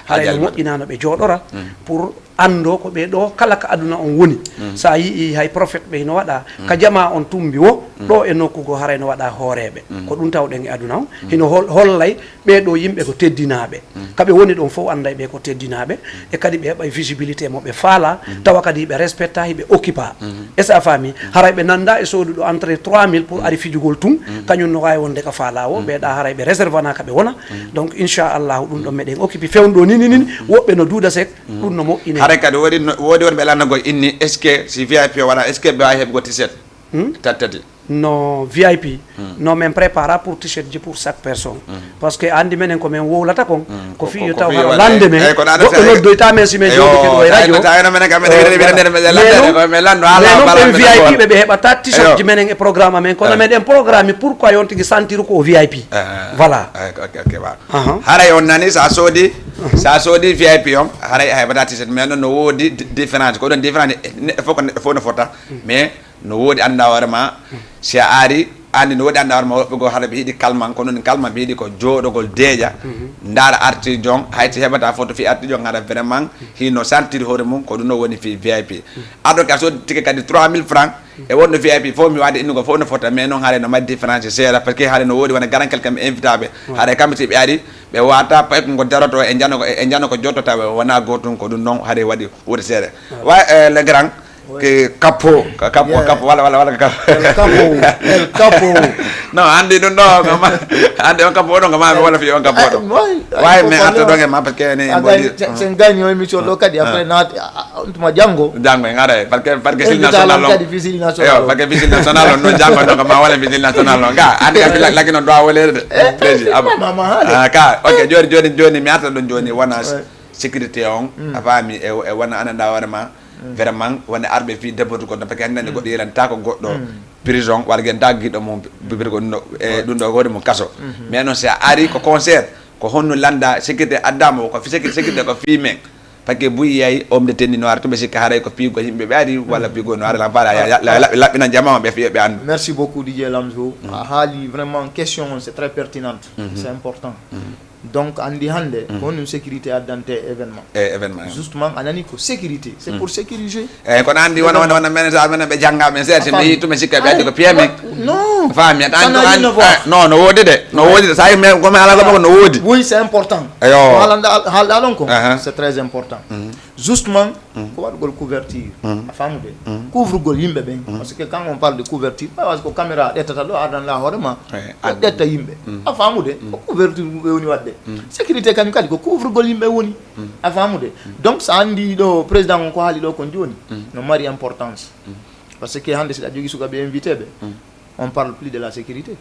Haray no moƴƴinano ɓe jooɗora pour anndo ko ɓe ɗo kala ka aduna on woni. Sa yii hay prophète ɓe hino waɗa ka jama on tumbi wo ɗo e nokku go haray no waɗa hooreeɓe. Ko ɗum tawɗen e aduna on. Hino hol- hollay ɓe ɗo yimɓe ko teddinaaɓe. Ka ɓe woni ɗon fof anday ɓe ko teddinaaɓe. E kadi ɓe heɓay visibilité mo ɓe faala, tawa kadi ɓe respecta, hiɓe occupa. Est-ce a faami? Haray ɓe nanda e sooduɗo entrée trois mille pour ari fijugol tun, kañum no wawi wonde ka faala o, ɓe ɗa haray ɓe réservana ka ɓe wona. Donc inchallahu ɗum ɗon meɗen occupi fewndo ni ni ni, woɓɓe no duuda sek, ɗum no moƴƴine. Haray kadi woodi no- woodi wonɓe lannagol inni, est ce que si V I P o waɗa, est ce que ɓe wawi heɓugol tiset? Tattati. No V I P, no men prépara pour t-shirt ji pour chaque personne. Parce que andi menen ko men wowlata kon, ko fi yo taw hara lande men goɗɗo noddoyta men si men jooɗike ɗo e radio. Tawi no menen kam meɗen wiɗen nder meɗen lande ko men lando ala. Ɓen V I P ɓe ɓe heɓata t-shirt ji menen e programme amen, kono meɗen programme pourquoi yon tigi santiru ko V I P. Voilà. Ok, ok, waaw. Haray on nani sa soodi, sa soodi V I P on, haray a heɓata t-shirt, mais non no woodi di- différence, ko ɗon différence, neɗɗo fof ko neɗɗo fof no fota, mais no woodi annda hoore ma, si a ari andi no woodi annda hoore ma, woɓɓe goo hara ɓe yiɗi kalman, kono ni kalman ɓe yiɗi ko jooɗogol deeƴa, ndaara artiijo on, hay si heɓata photo fii artiijo on, hara vraiment hino santiri hoore mum, ko ɗum no woni fii V I P. Aɗo ka soodi tike kadi trois mille francs, e wonno V I P fof mi waade innugol fof no fota, mais noon haare no mari différence seeɗa, parce que haare no woodi wona grand quelqu'un mi invita ɓe, haare kamɓe si ɓe ari, ɓe wata pay ko ngo daroto e jano e jano ko jotto tawa wona gootum, ko ɗum noon haare waɗi wuuri seeɗa. Wa eh, le grand, ke kappo, ka kappo, kappo, wala, wala, wala, ka kappo. El capo, el capo. Non, andi ɗum ɗo, ko ma, andi on kappo ɗon, ko ma, wala fi on kappo ɗon. Wawi, mais arta ɗon e ma, parce que ni, sen gagni o émission ɗo kadi, après naati, on tuma janngo. Janngo, en ara, parce que, parce que fii Sili National on. Kadi fii Sili National on. Parce que fii Sili National on, non, janngo, non, ko ma wala fii Sili National on. Ka, andi, andi, laki non, ɗo a wolede de. Président, abo. Ah, ka, ok, joni, joni, joni, mi arta ɗon joni, wona sécurité on, a faami, e, e wona ananda hoore ma, vraiment, wona arɓe fii debordugol ɗon, parce que anndi goɗɗo yelanta ko goɗɗo prison, walla yelanta giɗo mum, bibir ko ɗum ɗo, e ɗum ɗo hoore mum kaso. Mais noon, si a ari ko concert, ko honno landa sécurité addama o, ko fi sécurité, sécurité ko fii men. Parce que buy yayi, homme de tenue noir, to ɓe sikka haray ko piigo yimɓe ɓe ari, walla piigo noir, lan faala, ya, ya, ya, laɓɓinan jama on ɓe fiyo ɓe anndu. Merci beaucoup, D J Lamzo. A haali vraiment question on, c'est très pertinente. C'est important. Donc, andi hannde, ko honɗum sécurité addante e événement. E événement. Justement, a nani ko sécurité. C'est pour sécuriser. Eyyi, kono andi wona, wona, wona, menen sa, menen ɓe jannga men seeɗa, si mi yii tuma sikka ɓe addi ko piyamen. Non. Faami, a tan, non, no woodi de. No woodi de. Sa yi men, ko mi haala ko no woodi. Oui, c'est important. Eyo. Ko haalanda, haalɗa ɗon ko, c'est très important. Justement, ko waɗugol couverture. A faamude? Couvrugol yimɓe ɓen. Parce que quand on parle de couverture, pas parce que caméra ƴettata ɗo, ardan la hoore ma, ko ƴetta yimɓe. A faamude? Ko couverture ɓe woni waɗde. Sécurité kañum kadi ko couvrugol yimɓe woni. A faamude? Donc, sa andi ɗo président on ko haali ɗo kon jooni, no mari importance. Parce que hannde si ɗa jogi sukaɓe invité ɓe, on parle plus de la sécurité.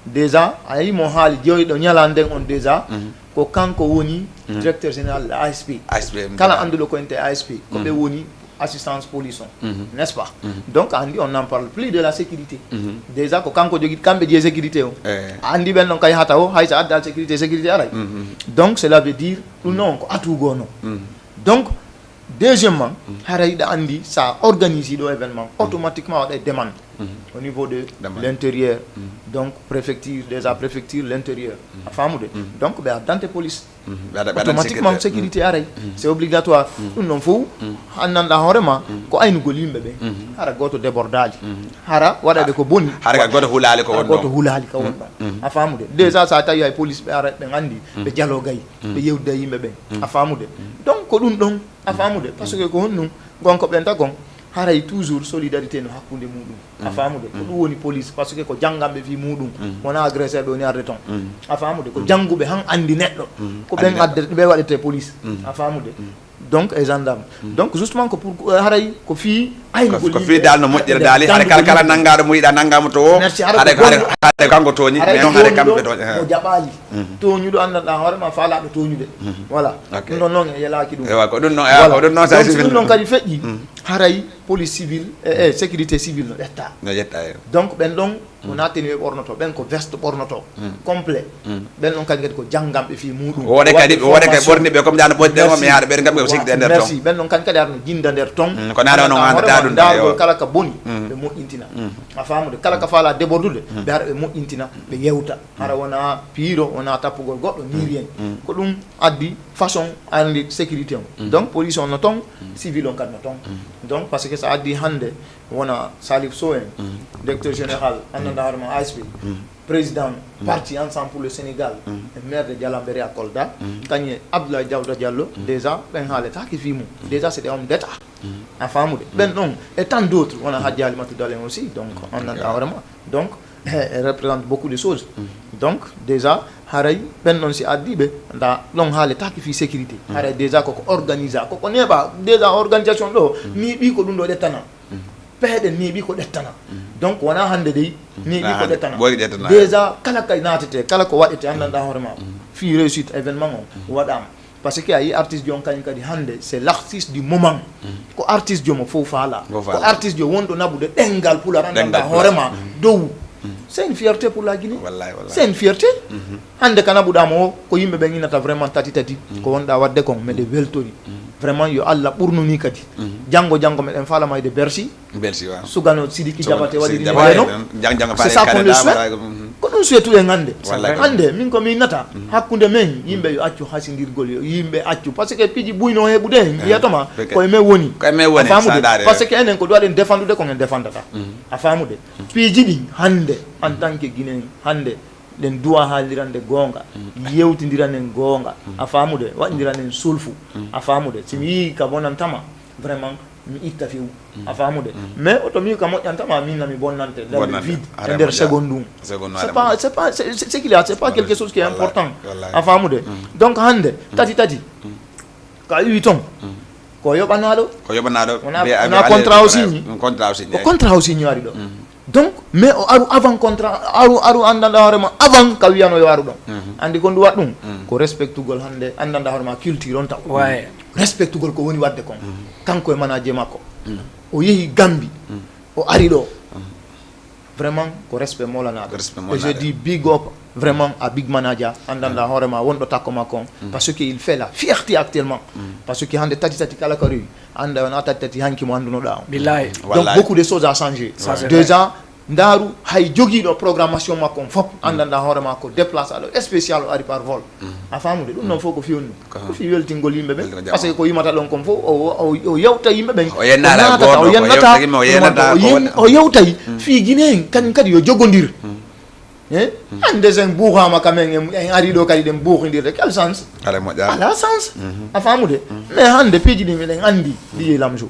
Déjà, a yii mo haali jooɗiɗo ñalaande nden on déjà, ko kanko woni directeur général de A S P. A S P, kala annduɗo ko ente A S P, ko ɓe woni assistance police on, n'est-ce pas? Donc, a andi on n'en parle plus de la sécurité. Déjà, ko kanko jogii, kamɓe jeyi sécurité on. A andi ɓen ɗon kay hata o, hay so adda sécurité, sécurité aray. Donc, cela veut dire, ɗum noon ko atout goo noon. Donc, Deuxièmement, haray ɗa anndi, sa organisi ɗo événement, automatiquement waɗa demande au niveau de l'intérieur. Donc préfecture, déjà préfecture, l'intérieur. A faamude? Donc ɓe addante police. Automatiquement sécurité aray. C'est obligatoire. Ɗum noon fof, anndanɗa hoore ma, ko aynugol yimɓe ɓe. Hara gooto débordali. Hara waɗaɓe ko boni. Hara ka gooto hulaali ko won ɗon. Gooto hulaali ka won ɗon. A faamude? Déjà sa tawi hay police ɓe ara, ɓe anndi, ɓe jalo gay, ɓe yewda yimɓe ɓen. A faamude? Donc ko ɗum ɗon. A faamude? Parce que ko honɗum? Gonko ɓen tagon, haray toujours solidarité no hakkunde muɗum. A faamude? Ko ɗum woni police, parce que ko jannganɓe fii muɗum. Wona agresseur ɓe woni arde ton. A faamude? Ko jannguɓe han anndi neɗɗo. Ko ɓen adde, ɓe waɗete police. A faamude? Donc e gendarme. Donc justement ko pour, haray ko fii aynugol yimɓe. Ko fii dal no moƴƴere daali, haray kala, kala nanngaɗo mo yiɗa nannga mo to o. Merci. Haray ko haray kanko tooñi, mais on haray kamɓe tooñi. Mo jaɓaali. Tooñuɗo anndanɗa hoore ma, faalaaɗo tooñude. Voilà. Ɗum ɗon noon e yelaaki ɗum. Ewa, ko ɗum noon, ewa, ko ɗum noon. Donc si ɗum noon kadi feƴƴi, haray police civile e, e sécurité civile no ƴetta. No ƴetta, ewa. Donc ɓen ɗon wona tenue ɓe ɓornoto, ɓen ko veste ɓornoto, complet. Ɓen ɗon kadi kadi ko jannganɓe fii muɗum. Wooɗe kadi, wooɗe kadi ɓorni ɓe comme dano ɓoyɗe ɗen o, mi haɗa ɓe ngam ɓe sikde nder ton. Merci. Ɓen ɗon kadi kadi arno jinda nder ton. Ko naɗa on on annda ɗum. Dargol kala ka boni, ɓe moƴƴintina. A faamude? Kala ka faala débordude, ɓe hara ɓe moƴƴintina, ɓe yewta. Hara wona piiro, wona tappugol goɗɗo, ni rien. Ko ɗum addi façon anndi sécurité on. Donc police on no ton, civil on kadi no ton. Donc parce que sa addi hannde wona Salif Sow en, directeur général, anndanɗa hoore ma A S P, président parti Ensemble pour le Sénégal, e maire de Dialamberia Kolda, kañum e Abdoulaye Daouda Diallo, déjà ɓen haaletaake fii mum. Déjà c'est des hommes d'État. A faamude? Ɓen ɗon, et tant d'autres, wona Hadji Alimatou Dalen aussi, donc anndanɗa hoore ma. Donc e représente beaucoup de choses. Donc déjà haray ɓen ɗon si addi ɓe, nda ɗon haaletaake fii sécurité. Haray déjà koko organisa, koko neeɓa, déjà organisation ɗo, ni ɓi ko ɗum ɗo ƴettana. Pehe ɗen ni ɓi ko ƴettana. Donc wona hannde dey, ni ɓi ko ƴettana. Déjà kala kay naatete, kala ko waɗete, anndanɗa hoore ma. Fii réussite événement on waɗama. Parce que a yi artiste jo on kañum kadi hannde, c'est l'artiste du moment. Ko artiste jo mo fof faala. Ko artiste jo wonɗo naɓude ɗenngal Pulaar, anndanɗa hoore ma dow. C'est une fierté pour la Guinée. Wallahi, wallahi. C'est une fierté. Hannde ka naɓuɗa mo o, ko yimɓe ɓen innata vraiment tati tati. Ko wonɗa waɗde kon, meɗe weltori. Vraiment yo Allah ɓurnu ni kadi. Janngo janngo meɗen faala mayde Bercy. Belsi, waaw. Sugano Sidiki Jabate waɗiri ni wayno. C'est ça qu'on le souhaite. Ko ɗum souhaituɗen hannde. Hannde min ko mi innata hakkunde men, yimɓe yo accu hasindirgol, yo yimɓe accu, parce que piiji buyno heɓude en, mbiyatoma koye men woni. Koye men woni. A faamude? Parce que enen ko ɗum waɗen défendude, ko en défendata. A faamude? Piiji ɗin hannde, en tant que Guinéen, hannde ɗen duwa haalirande goonga, yewtindiranen goonga. A faamude? Waɗindiranen sulfu. A faamude? Si mi yii ka bonantama, vraiment mi itta few. A faamude? Mais oto mi ka moƴƴantama, min na mi bonnante dans le vide, e nder seconde ɗum. C'est pas, c'est pas, c'est, c'est, c'est qu'il y a, c'est pas quelque chose qui est important. A faamude? Donc hannde tati tati ka iwi ton, ko yoɓanaɗo. Ko yoɓanaɗo. Wona contrat o signi. Contrat o signi. Ko contrat o signi wari ɗo. Donc mais o aru avant contrat, aru, aru, anndanɗa hoore ma avant ka wiyano yo aru ɗon. Anndi ko ndu waɗ ɗum? Ko respectugol hannde, anndanɗa hoore ma culture on taw. Respectugol ko woni waɗde kon. Kanko e manager makko, o yehi Gambie, o ari ɗo. Vraiment ko respect molanaɗo. Et je dis big up vraiment à big manager, anndanɗa hoore ma, wonɗo takko makko on. Parce que il fait la fierté actuellement. Parce que hannde tati tati kala ka rewi, annda wona tati tati hanki mo anndunoɗa on. Billahi. Donc beaucoup de choses a changé. Déjà ndaaru hay jogiiɗo programmation makko on fof, anndanɗa hoore ma ko déplace aɗo spécial, o ari par vol. A faamude? Ɗum noon fof ko fii honɗum? Ko fii weltingol yimɓe ɓe. Parce que ko yimata ɗon kon fof o, o, o yewta yimɓe ɓen. O yennata, o yennata, o yewtay fii Guinée en kañum kadi yo jogondir. Hannde sen buuxama ka men, en, en ari ɗo kadi ɗen buuxindirde, quel sens? Ala sens. A faamude? Mais hannde piiji ɗin eɗen anndi, D J Lamjou.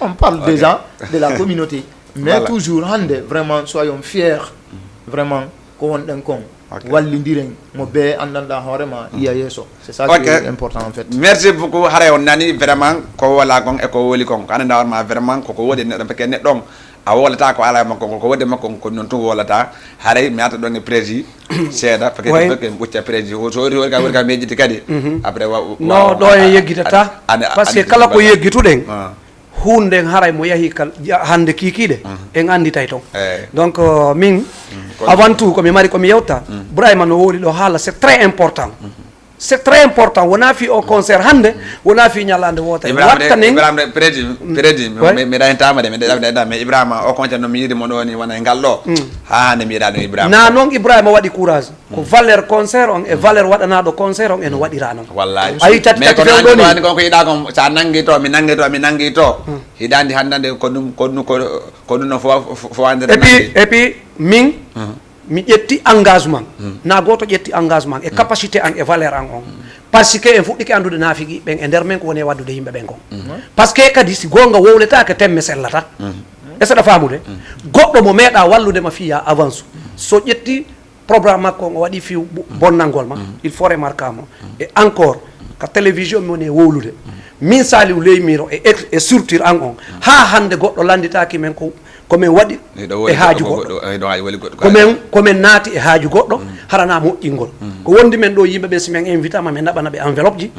On parle déjà de la communauté. Mais toujours hannde vraiment soyons fiers vraiment ko wonɗen kon. Wallindiren mo bee anndanɗa hoore ma iya yeeso. C'est ça qui est important en fait. Merci beaucoup. Haray on nani vraiment ko wala kon e ko woli kon, ko anndanɗa hoore ma vraiment koko wodi neɗɗo, parce que neɗɗo on a wolata ko ala makko, ko wodi makko ko non tun wolata. Haray mi arta ɗon e prési seeɗa, parce que en ɓucca prési o so wori wori ka wori ka mejjiti kadi. Après wa- no wa- ɗo en yeggitata. Parce que kala ko yeggituɗen, huunde nden haray mo yahi kal hannde kiikiiɗe, en annditay ton. Donc min avant tout ko mi mari ko mi yewta. Burayma no wowli ɗo haala, c'est très important. C'est très important. Wona fi o concert hannde, wona fi ñalaande wootere. Ibrahima de, watta nen. Ibrahima de, prédi, prédi, mi, mi, mi rayntama de, mi ɗeɗa, mi ɗeɗa, mais Ibrahima, o concert no mi yiɗi mo ɗo ni, wona e ngal ɗo. Ha hannde mi yiɗa ɗum Ibrahima. Na noon Ibrahima waɗi courage. Ko valeur concert on e valeur waɗanaɗo concert on eno waɗira noon. Wallahi. Ayi tati tati fewɗo ni. Ko yiɗa kon, sa nangi to, mi nangi to, mi nangi to. Hidandi handande ko ɗum, ko ɗum, ko ɗum no fo, fo, fo. Et puis, et puis, min, mi ƴetti engagement. Na goto ƴetti engagement e capacité an e valeur an on. Parce que en fuɗɗike andude naafigi ɓen e nder men ko woni e waddude yimɓe ɓen kon. Parce que kadi si gonga wowletake temme sellata. Est-ce que ɗa famude? Goɗɗo mo meeɗa wallude ma fiya avance. So ƴetti programme makko on o waɗi fiw bonnangol ma. Il faut remarquer mo. Et encore, ka télévision mi woni e wowlude. Min Saliou Ley Miro e, e structure an on. Ha hannde goɗɗo landitaki men ko ko min waɗi e haaju goɗɗo. Komin komin naati e haaju goɗɗo. Harana moƴƴingol. Ko wondi men ɗo yimɓe ɓen si min invitama min naɓana ɓe enveloppe ji,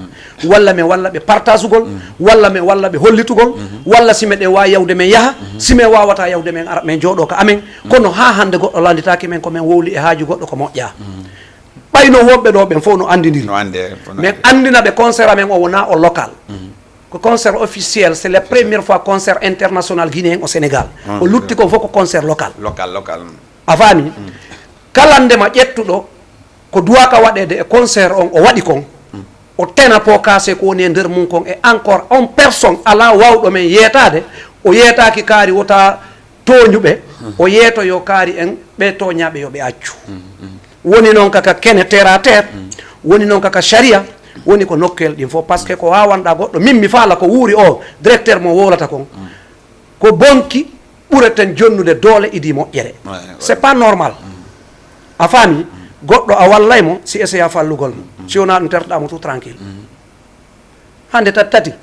walla min walla ɓe partasugol, walla min walla ɓe hollitugol, walla si meɗen wawi yawde min yaha, si min wawata yawde min ara min jooɗo ka amen. Kono ha hannde goɗɗo landitaki min ko min wowli e haaju goɗɗo ko moƴƴa. Ɓayno wonɓe ɗo ɓen fof no andidiri. Min andina ɓe concert amen o wona o local. Ko concert officiel, c'est la première fois concert international guinéen au Sénégal. Ko lutti kon fof ko concert local. Local, local. A faami? Kala ndema ƴettuɗo ko duwaka waɗede e concert on o waɗi kon, o tena po kase ko woni e nder mum kon e encore on personne ala wawɗo men yeetade, o yeetaki kaari wota tooñuɓe, o yeeto yo kaari en ɓe tooñaɓe yo ɓe accu. Woni noon kaka kene terre à terre, woni noon kaka sharia, woni ko nokkel ɗin fof parce que ko wawanɗa goɗɗo min mi faala ko wuuri o directeur mo wowlata kon ko bonki ɓureten jonnude doole idi moƴƴere. C'est pas normal. A faami? Goɗɗo a wallay mo si essaya fallugol mo si wona ɗum tertoɗa mo tout tranquille. Hande tati tati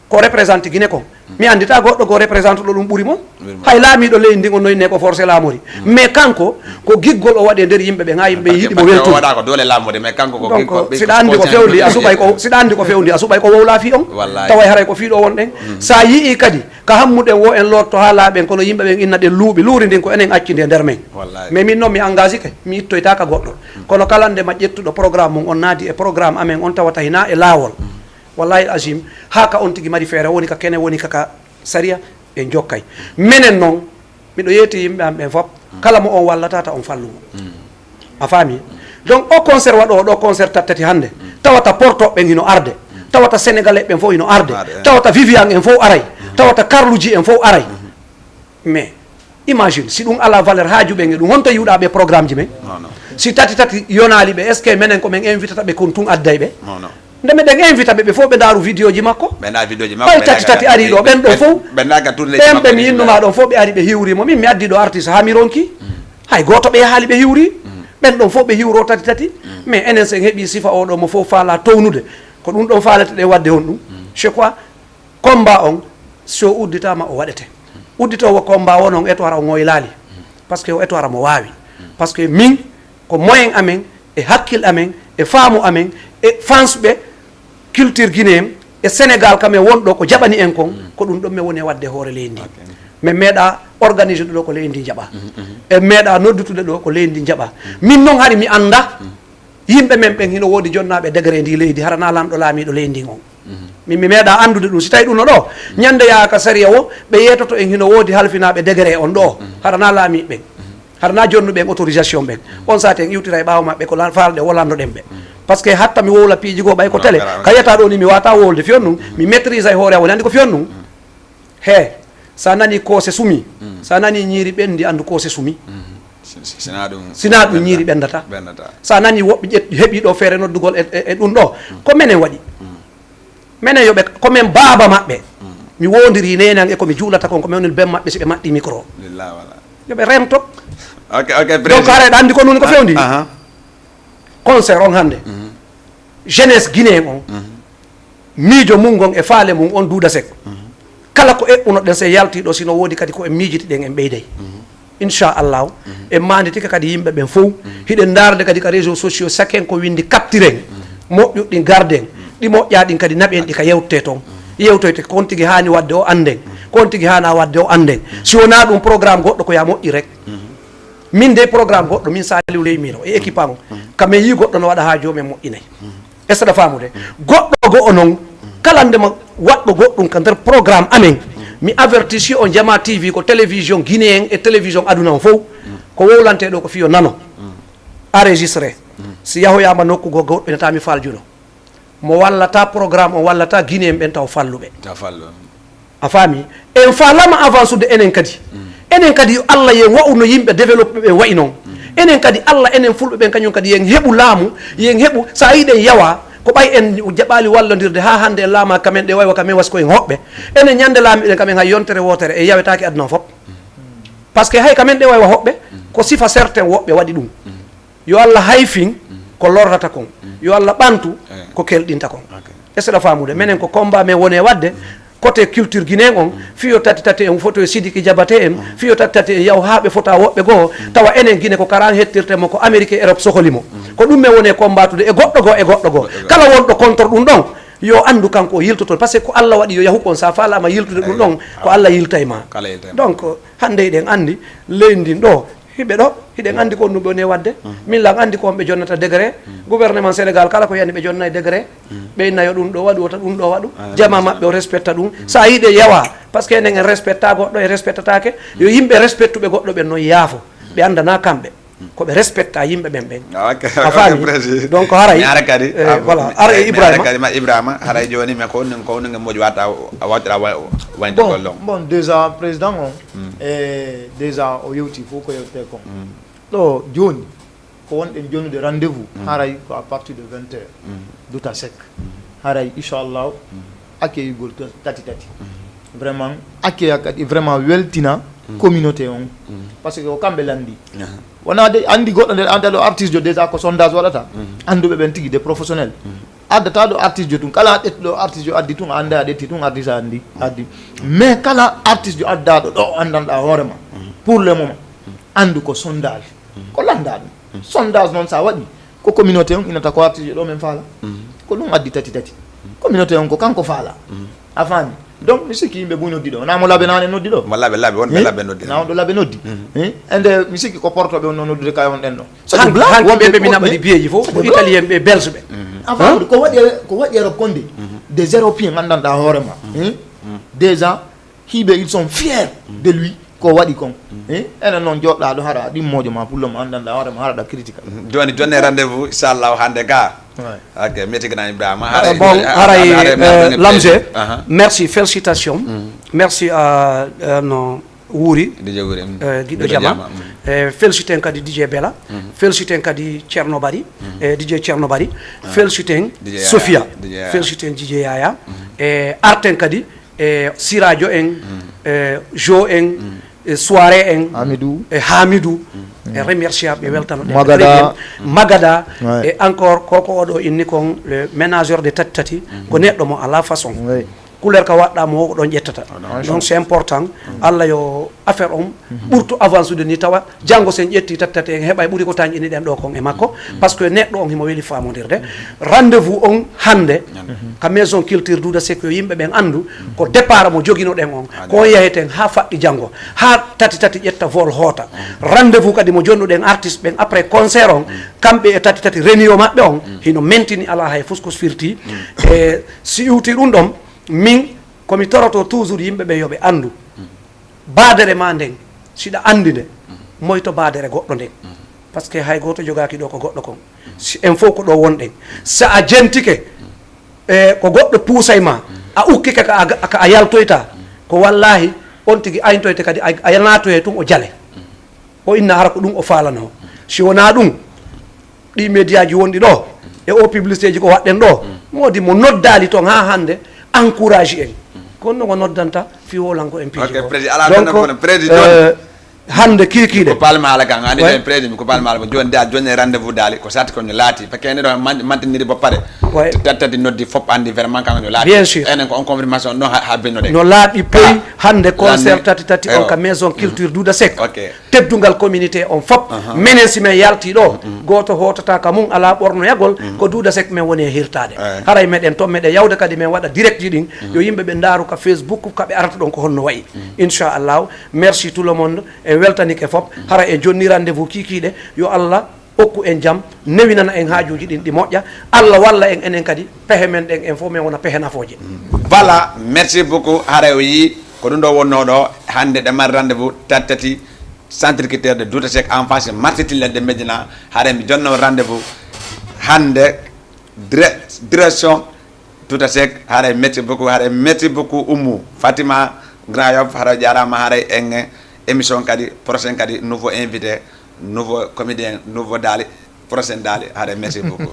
ko représente Guinée kon. Mi andita goɗɗo go représente ɗo ɗum ɓuri mo. Hay laamiɗo leydi ndin o noyne ko forcé laamori. Mais kanko ko giggol o waɗi e nder yimɓe ɓen ha yimɓe ɓen yiɗi mo weltude. Waɗa ko doole laamori mais kanko ko donc siɗa andi ko fewndi a suɓay ko siɗa andi ko fewndi a suɓay ko wowla fi on. Taway haray ko fiɗo won ɗen. Sa yi'i kadi ka hammuɗen wo en lorto ha laaɓen kono yimɓe ɓen inna ɗen luuɓi luuri ndin ko enen accidi e nder men. Mais min noon mi engagike mi ittoytaka goɗɗo. Kono kala nde ma ƴettuɗo programme mum on naadi e programme amen on tawata hina e laawol. Wallahi azim ha ka on tigi mari feere woni ka kene woni kaka sariya en jokkay. Menen noon miɗo yeeti yimɓe am ɓen fop kala mo on wallata ta on fallumo. A faami? Donc o concert waɗo ɗo concert tattati hannde tawata portoɓe ɓen hino arde, tawata sénégalais ɓen fof hino arde, tawata vivian en fof aray, tawata karluji en fof aray. Mais imagine si ɗum ala valeur haaju ɓen e ɗum honto yiwɗa ɓe programme ji men? Si tati tati yonali ɓe est ce que menen ko men invitata ɓe kon tun adday ɓe? Nde meɗen invita ɓe ɓe fof ɓe ndaaru vidéo ji makko. Ɓay tati tati ari ɗo ɓen ɗo fof ɓen ɓe mi innuma ɗon fof ɓe ari ɓe hiwrimo min mi addi ɗo artiste ha mi ronki. Hay gooto ɓe yahaali ɓe hiwri. Ɓen ɗon fof ɓe hiwro tati tati. Mais enen sen heɓi sifa oɗo mo fof faala townude ko ɗum ɗon faalete ɗen wadde on ɗum. C'est quoi? Combat on si o udditama o waɗete. Udditowo combat won on etoara o ngoylaali. Parce que o etoara mo waawi. Parce que min ko moyen amen e hakkil amen e faamu amen e fansɓe culture guinéen e sénégal kam e wonɗo ko jaɓani en kon ko ɗum ɗon min woni e wadde hoore leydi ndi. Min meeɗa organiser ɗo ko leydi ndi jaɓa. En meeɗa noddutude ɗo ko leydi ndi jaɓa. Min noon hari mi annda yimɓe men ɓen hino woodi jonnaaɓe degré ndi leydi hara na lamɗo laamiiɗo leydi ndin on. Min mi meeɗa anndude ɗum si tawi ɗum no ɗo ñande yaha ka sariya wo ɓe yeetoto en hino woodi halfinaaɓe degré on ɗo hara na laamiiɓe ɓen hara na jonnuɓe en autorisation ɓen. On saati en iwtira e ɓaawo maɓɓe ko faalɗe wo lanndo ɗen ɓe. Parce que hatta mi wowla piiji goo ɓay ko télé ka yiyata ɗo ni mi wata wowlde fiyon ɗum mi maîtrise e hoore am woni anndi ko fiyon ɗum. He sa nani koose sumi sa nani ñiiri ɓendi anndu koose sumi. Sina ɗum ñiiri ɓendata. Sa nani woɓɓe ƴetti heɓi ɗo feere noddugol e ɗum ɗo ko menen waɗi. Menen yoɓe ko men baaba maɓɓe mi wondiri nene an e komi juulata kon ko mewnin ben maɓɓe si ɓe maɗɗi micro. Yoɓe rento. Donc haray ɗa anndi ko nuni ko fewndi. Concert on hannde jeunesse guinéen on miijo mum ngon e faale mum on duuda sek kala ko eɓɓunoɗen so yalti ɗo sino woodi kadi ko en miijitiɗen en ɓeyday. Inchallahu en maanditike kadi yimɓe ɓen fof hiɗen ndaarde kadi ka réseau sociaux saken ko windi captiren moƴƴuɗɗin garden ɗi moƴƴa ɗin kadi naɓen ɗi ka yewtete toon. Yewtoyte kon tigi haani wadde o annden kon tigi haana wadde o annden. Si wona ɗum programme goɗɗo ko ya moƴƴi rek. Min de programme goɗɗo min saliw ley miro e équipe am ka min yi goɗɗo no waɗa ha joomen moƴƴinay. Est-ce que aɗa faamude? Goɗɗo go'o noon, kala ndema waɗɗo goɗɗum ka nder programme amen, mi avertisi on, Jama T V ko télévision guinéen e télévision aduna on fof, ko wowlante ɗo ko fiyo nano, enregistré. Si yahoyama nokku goo, goɗɗo ina taami faljuno. Mo wallata programme on, wallata guinéen ɓen taw falluɓe. Ta fallo. A faami? En faalama avancude enen kadi. Enen kadi yo Allah yen wa'u no yimɓe développé ɓen wa'i noon. Enen kadi Allah, enen fulɓe ɓen kañum kadi yen heɓu laamu, yen heɓu, so a yiɗen yawa, ko ɓay en jaɓaali wallondirde haa hannde en laama ka men ɗe waywa ka men wasi ko en hoɓɓe. Enen ñande laamiɗen ka men hay yontere wootere en yawetaake aduna o fof. Parce que hay ka men ɗe waywa hoɓɓe, ko sifa certain woɓɓe waɗi ɗum. Yo Allah hayfin ko lorrata kon. Yo Allah ɓantu ko kelɗinta kon. Est-ce que aɗa faamude? Menen ko combat men woni e waɗde côté culture guinéen on, fiyo tati tati en foto e Sidiki Jabate en, fiyo tati tati en yaw haa ɓe fota woɓɓe goo, tawa enen Guinée ko karan hettirte mo, ko Amérique e Europe sohli mo. Ko ɗum men woni e combattude e goɗɗo goo, e goɗɗo goo. Kala wonɗo contre ɗum ɗon, yo anndu kanko o yiltoto, parce que ko Allah waɗi yo yahu kon, sa faalama yiltude ɗum ɗon, ko Allah yiltay ma. Donc, hannde eɗen anndi leydi ndin ɗo, hiɓe ɗo, hiɗen anndi ko ɗum ɓe woni e waɗde. Min lan anndi ko on ɓe jonnata degré. Gouvernement Sénégal kala ko yani ɓe jonna e degré. Ɓe inna yo ɗum ɗo waɗu, wota ɗum ɗo waɗu. Jama maɓɓe o respecta ɗum. So a yiɗe yawa, parce que enen en respecta goɗɗo, en respectataake. Yo yimɓe respectuɓe goɗɗo ɓen noon yaafo. Ɓe anndana kamɓe. Ko ɓe respecta yimɓe ɓen ɓen. A faami? Donc haray, eh, voilà, ara e Ibrahima. Kadi ma Ibrahima, haray jooni, mais ko woni, ko woni ngam moƴƴi waɗta, a waɗira wa-, wañde gollon. Bon, déjà, président on, e déjà o yewti fof ko yewte kon. Ɗo jooni, ko wonɗen jonude rendez-vous, haray ko à partir de vingt heures. Duta sec. Haray, inchallah, accueilligol to tati tati. Vraiment, accueilla kadi vraiment weltina communauté on. Parce que ko kamɓe lanndi. Wona de anndi goɗɗo nde anda ɗo artiste jo déjà ko sondage waɗata. Annduɓe ɓen tigi de professionnel. Addata ɗo artiste jo tun, kala ƴettuɗo artiste jo addi tun, a annda a ƴetti tun, artiste a anndi, addi. Mais kala artiste jo addaɗo ɗo, o anndanɗa hoore ma. Pour le moment, anndu ko sondage. Ko lannda ɗum. Sondage noon sa waɗi, ko communauté on inata ko artiste jo ɗo men faala. Ko ɗum addi tati tati. Communauté on ko kanko faala. A faami? Donc mi sikki yimɓe buy noddi ɗo. Na mo laɓe nane noddi ɗo. Mo laɓe, laɓe, wonɓe laɓe noddi. Na on ɗo laɓe noddi. Ende mi sikki ko portoɓe on no noddude kay on ɗen ɗo. So ɗum black, wonɓe ɓe mi naɓa ɗi piyeji fof, ko italienɓe, belge ɓe. Avant ko waɗi, ko waɗi Europe kon de. Des Européens nganndanɗa hoore ma. Déjà, hiɓe, ils sont fiers de lui, ko waɗi kon. Enen noon joɗɗa ɗo hara ɗimmojo ma, pullo ma, anndanɗa hoore ma, haraɗa critique. Joni, joni rendez-vous, inchallah, hannde ga. Ok, meti gana Ibrahima. Bon, haray, Lamge, merci, félicitations. Merci à, euh, no, Wuri, DJ Wuri, mm. Eh, giɗo jama. Jama, mm. Eh, féliciten kadi DJ Bela. Mm. Féliciten kadi Cerno Bari. Mm. Eh, DJ Cerno Bari. Ah. Féliciten DJ Yaya, Sofia. DJ Yaya. Féliciten DJ Yaya. Mm. Eh, arten kadi, eh, Sirajo en, mm. Eh, Jo en, mm. Eh, Soirée en, Hamidou. Eh, Hamidou. Mm. Eh, remerciaɓe, weltano ɗen. Magada. Très bien. Mm. Magada. Ouais. Et encore, koko oɗo inni kon, le manager de tati tati, mm. Ko neɗɗo mo ala façon. Oui. Couleur ka waɗɗa mo o ko ɗon ƴettata. Donc c'est important. Allah yo affaire on ɓurtu avancude ni, tawa janngo sen ƴetti tati tati en heɓay ɓuri ko tañƴini ɗen ɗo kon e makko. Parce que neɗɗo on himo weli famondirde. Rendez-vous on hannde ka maison culture Douda Seck, yo yimɓe ɓen anndu ko départ mo joginoɗen on. Ko on yaheten ha faɗɗi janngo. Ha tati tati ƴetta vol hoota. Rendez-vous kadi mo jonnuɗen artiste ɓen après concert on. Kamɓe e tati tati reniyo maɓɓe on. Hino mentini, ala hay fuskus firti. E si iwti ɗum ɗon, min ko mi toroto toujours yimɓe ɓe yo ɓe anndu, baadere ma nden, siɗa anndi nde, moyto baadere goɗɗo nden. Parce que hay gooto jogaaki ɗo ko goɗɗo kon. Si en fof ko ɗo wonɗen. So a jentike, e ko goɗɗo puusay ma, a ukkike ka a, ka a yaltoyta, ko wallaahi on tigi ayntoyte kadi a, a naatoye tun o jale. O inna hara ko ɗum o faalanoo. Si wonaa ɗum, ɗi médiaji wonɗi ɗo e o publicité ji ko waɗɗen ɗo, moodi mo noddaali toon haa hannde, encourage en. Ko honno ngo noddanta fii wowlanko en piiji. Ok, ko président, ala donc, tan ko président, euh, hannde kiikiiɗe ko palma ala kan ani. Ouais. Ɓen président ko palma ala, jooni daal, jooni rendez-vous daali ko satti ko no laati, parce que ene ɗo man-, mantiniri bo pare. Ouais. Tati tati noddi fof anndi vraiment kan no laati. Bien sûr. Enen ko on confirmation no ha, ha benno de. No laaɓi peyi. Hannde concert tati tati on ka maison culture Douda Seck. Ok. Teddungal communauté on fof. Menen si men yalti ɗo, gooto hootata ka mum, alaa ɓornoyagol, ko Douda Seck men woni e hirtaade. Haray meɗen toon, meɗen yawde kadi men waɗa direct ji ɗin, yo yimɓe ɓe ndaaru ka Facebook, ka ɓe arata ɗon ko honno wayi. Inchallahu, merci tout le monde, en weltanike fof. Hara en jonni rendez-vous kiikiiɗe, yo Allah Okku en jam, newinana en haajuuji ɗin ɗi moƴƴa. Allah walla en enen kadi, pehe men ɗen en fof men wona pehe nafooje. Voilà, merci beaucoup. Haray o yii ko ɗum ɗo wonnoo ɗo hannde. Ɗe mari rendez-vous tattati, centre culturel de Douta Seck en face marché Tillet de Médina. Haray mi jonnoo rendez-vous hannde, direction Douta Seck. Haray merci beaucoup. Haray merci beaucoup Oumou Fatima, Grand Yoff. Haray jaaraama. Haray en émission kadi prochaine kadi, nouveau invité, nouveau comédien, nouveau daali, prochaine daali. Haray merci beaucoup.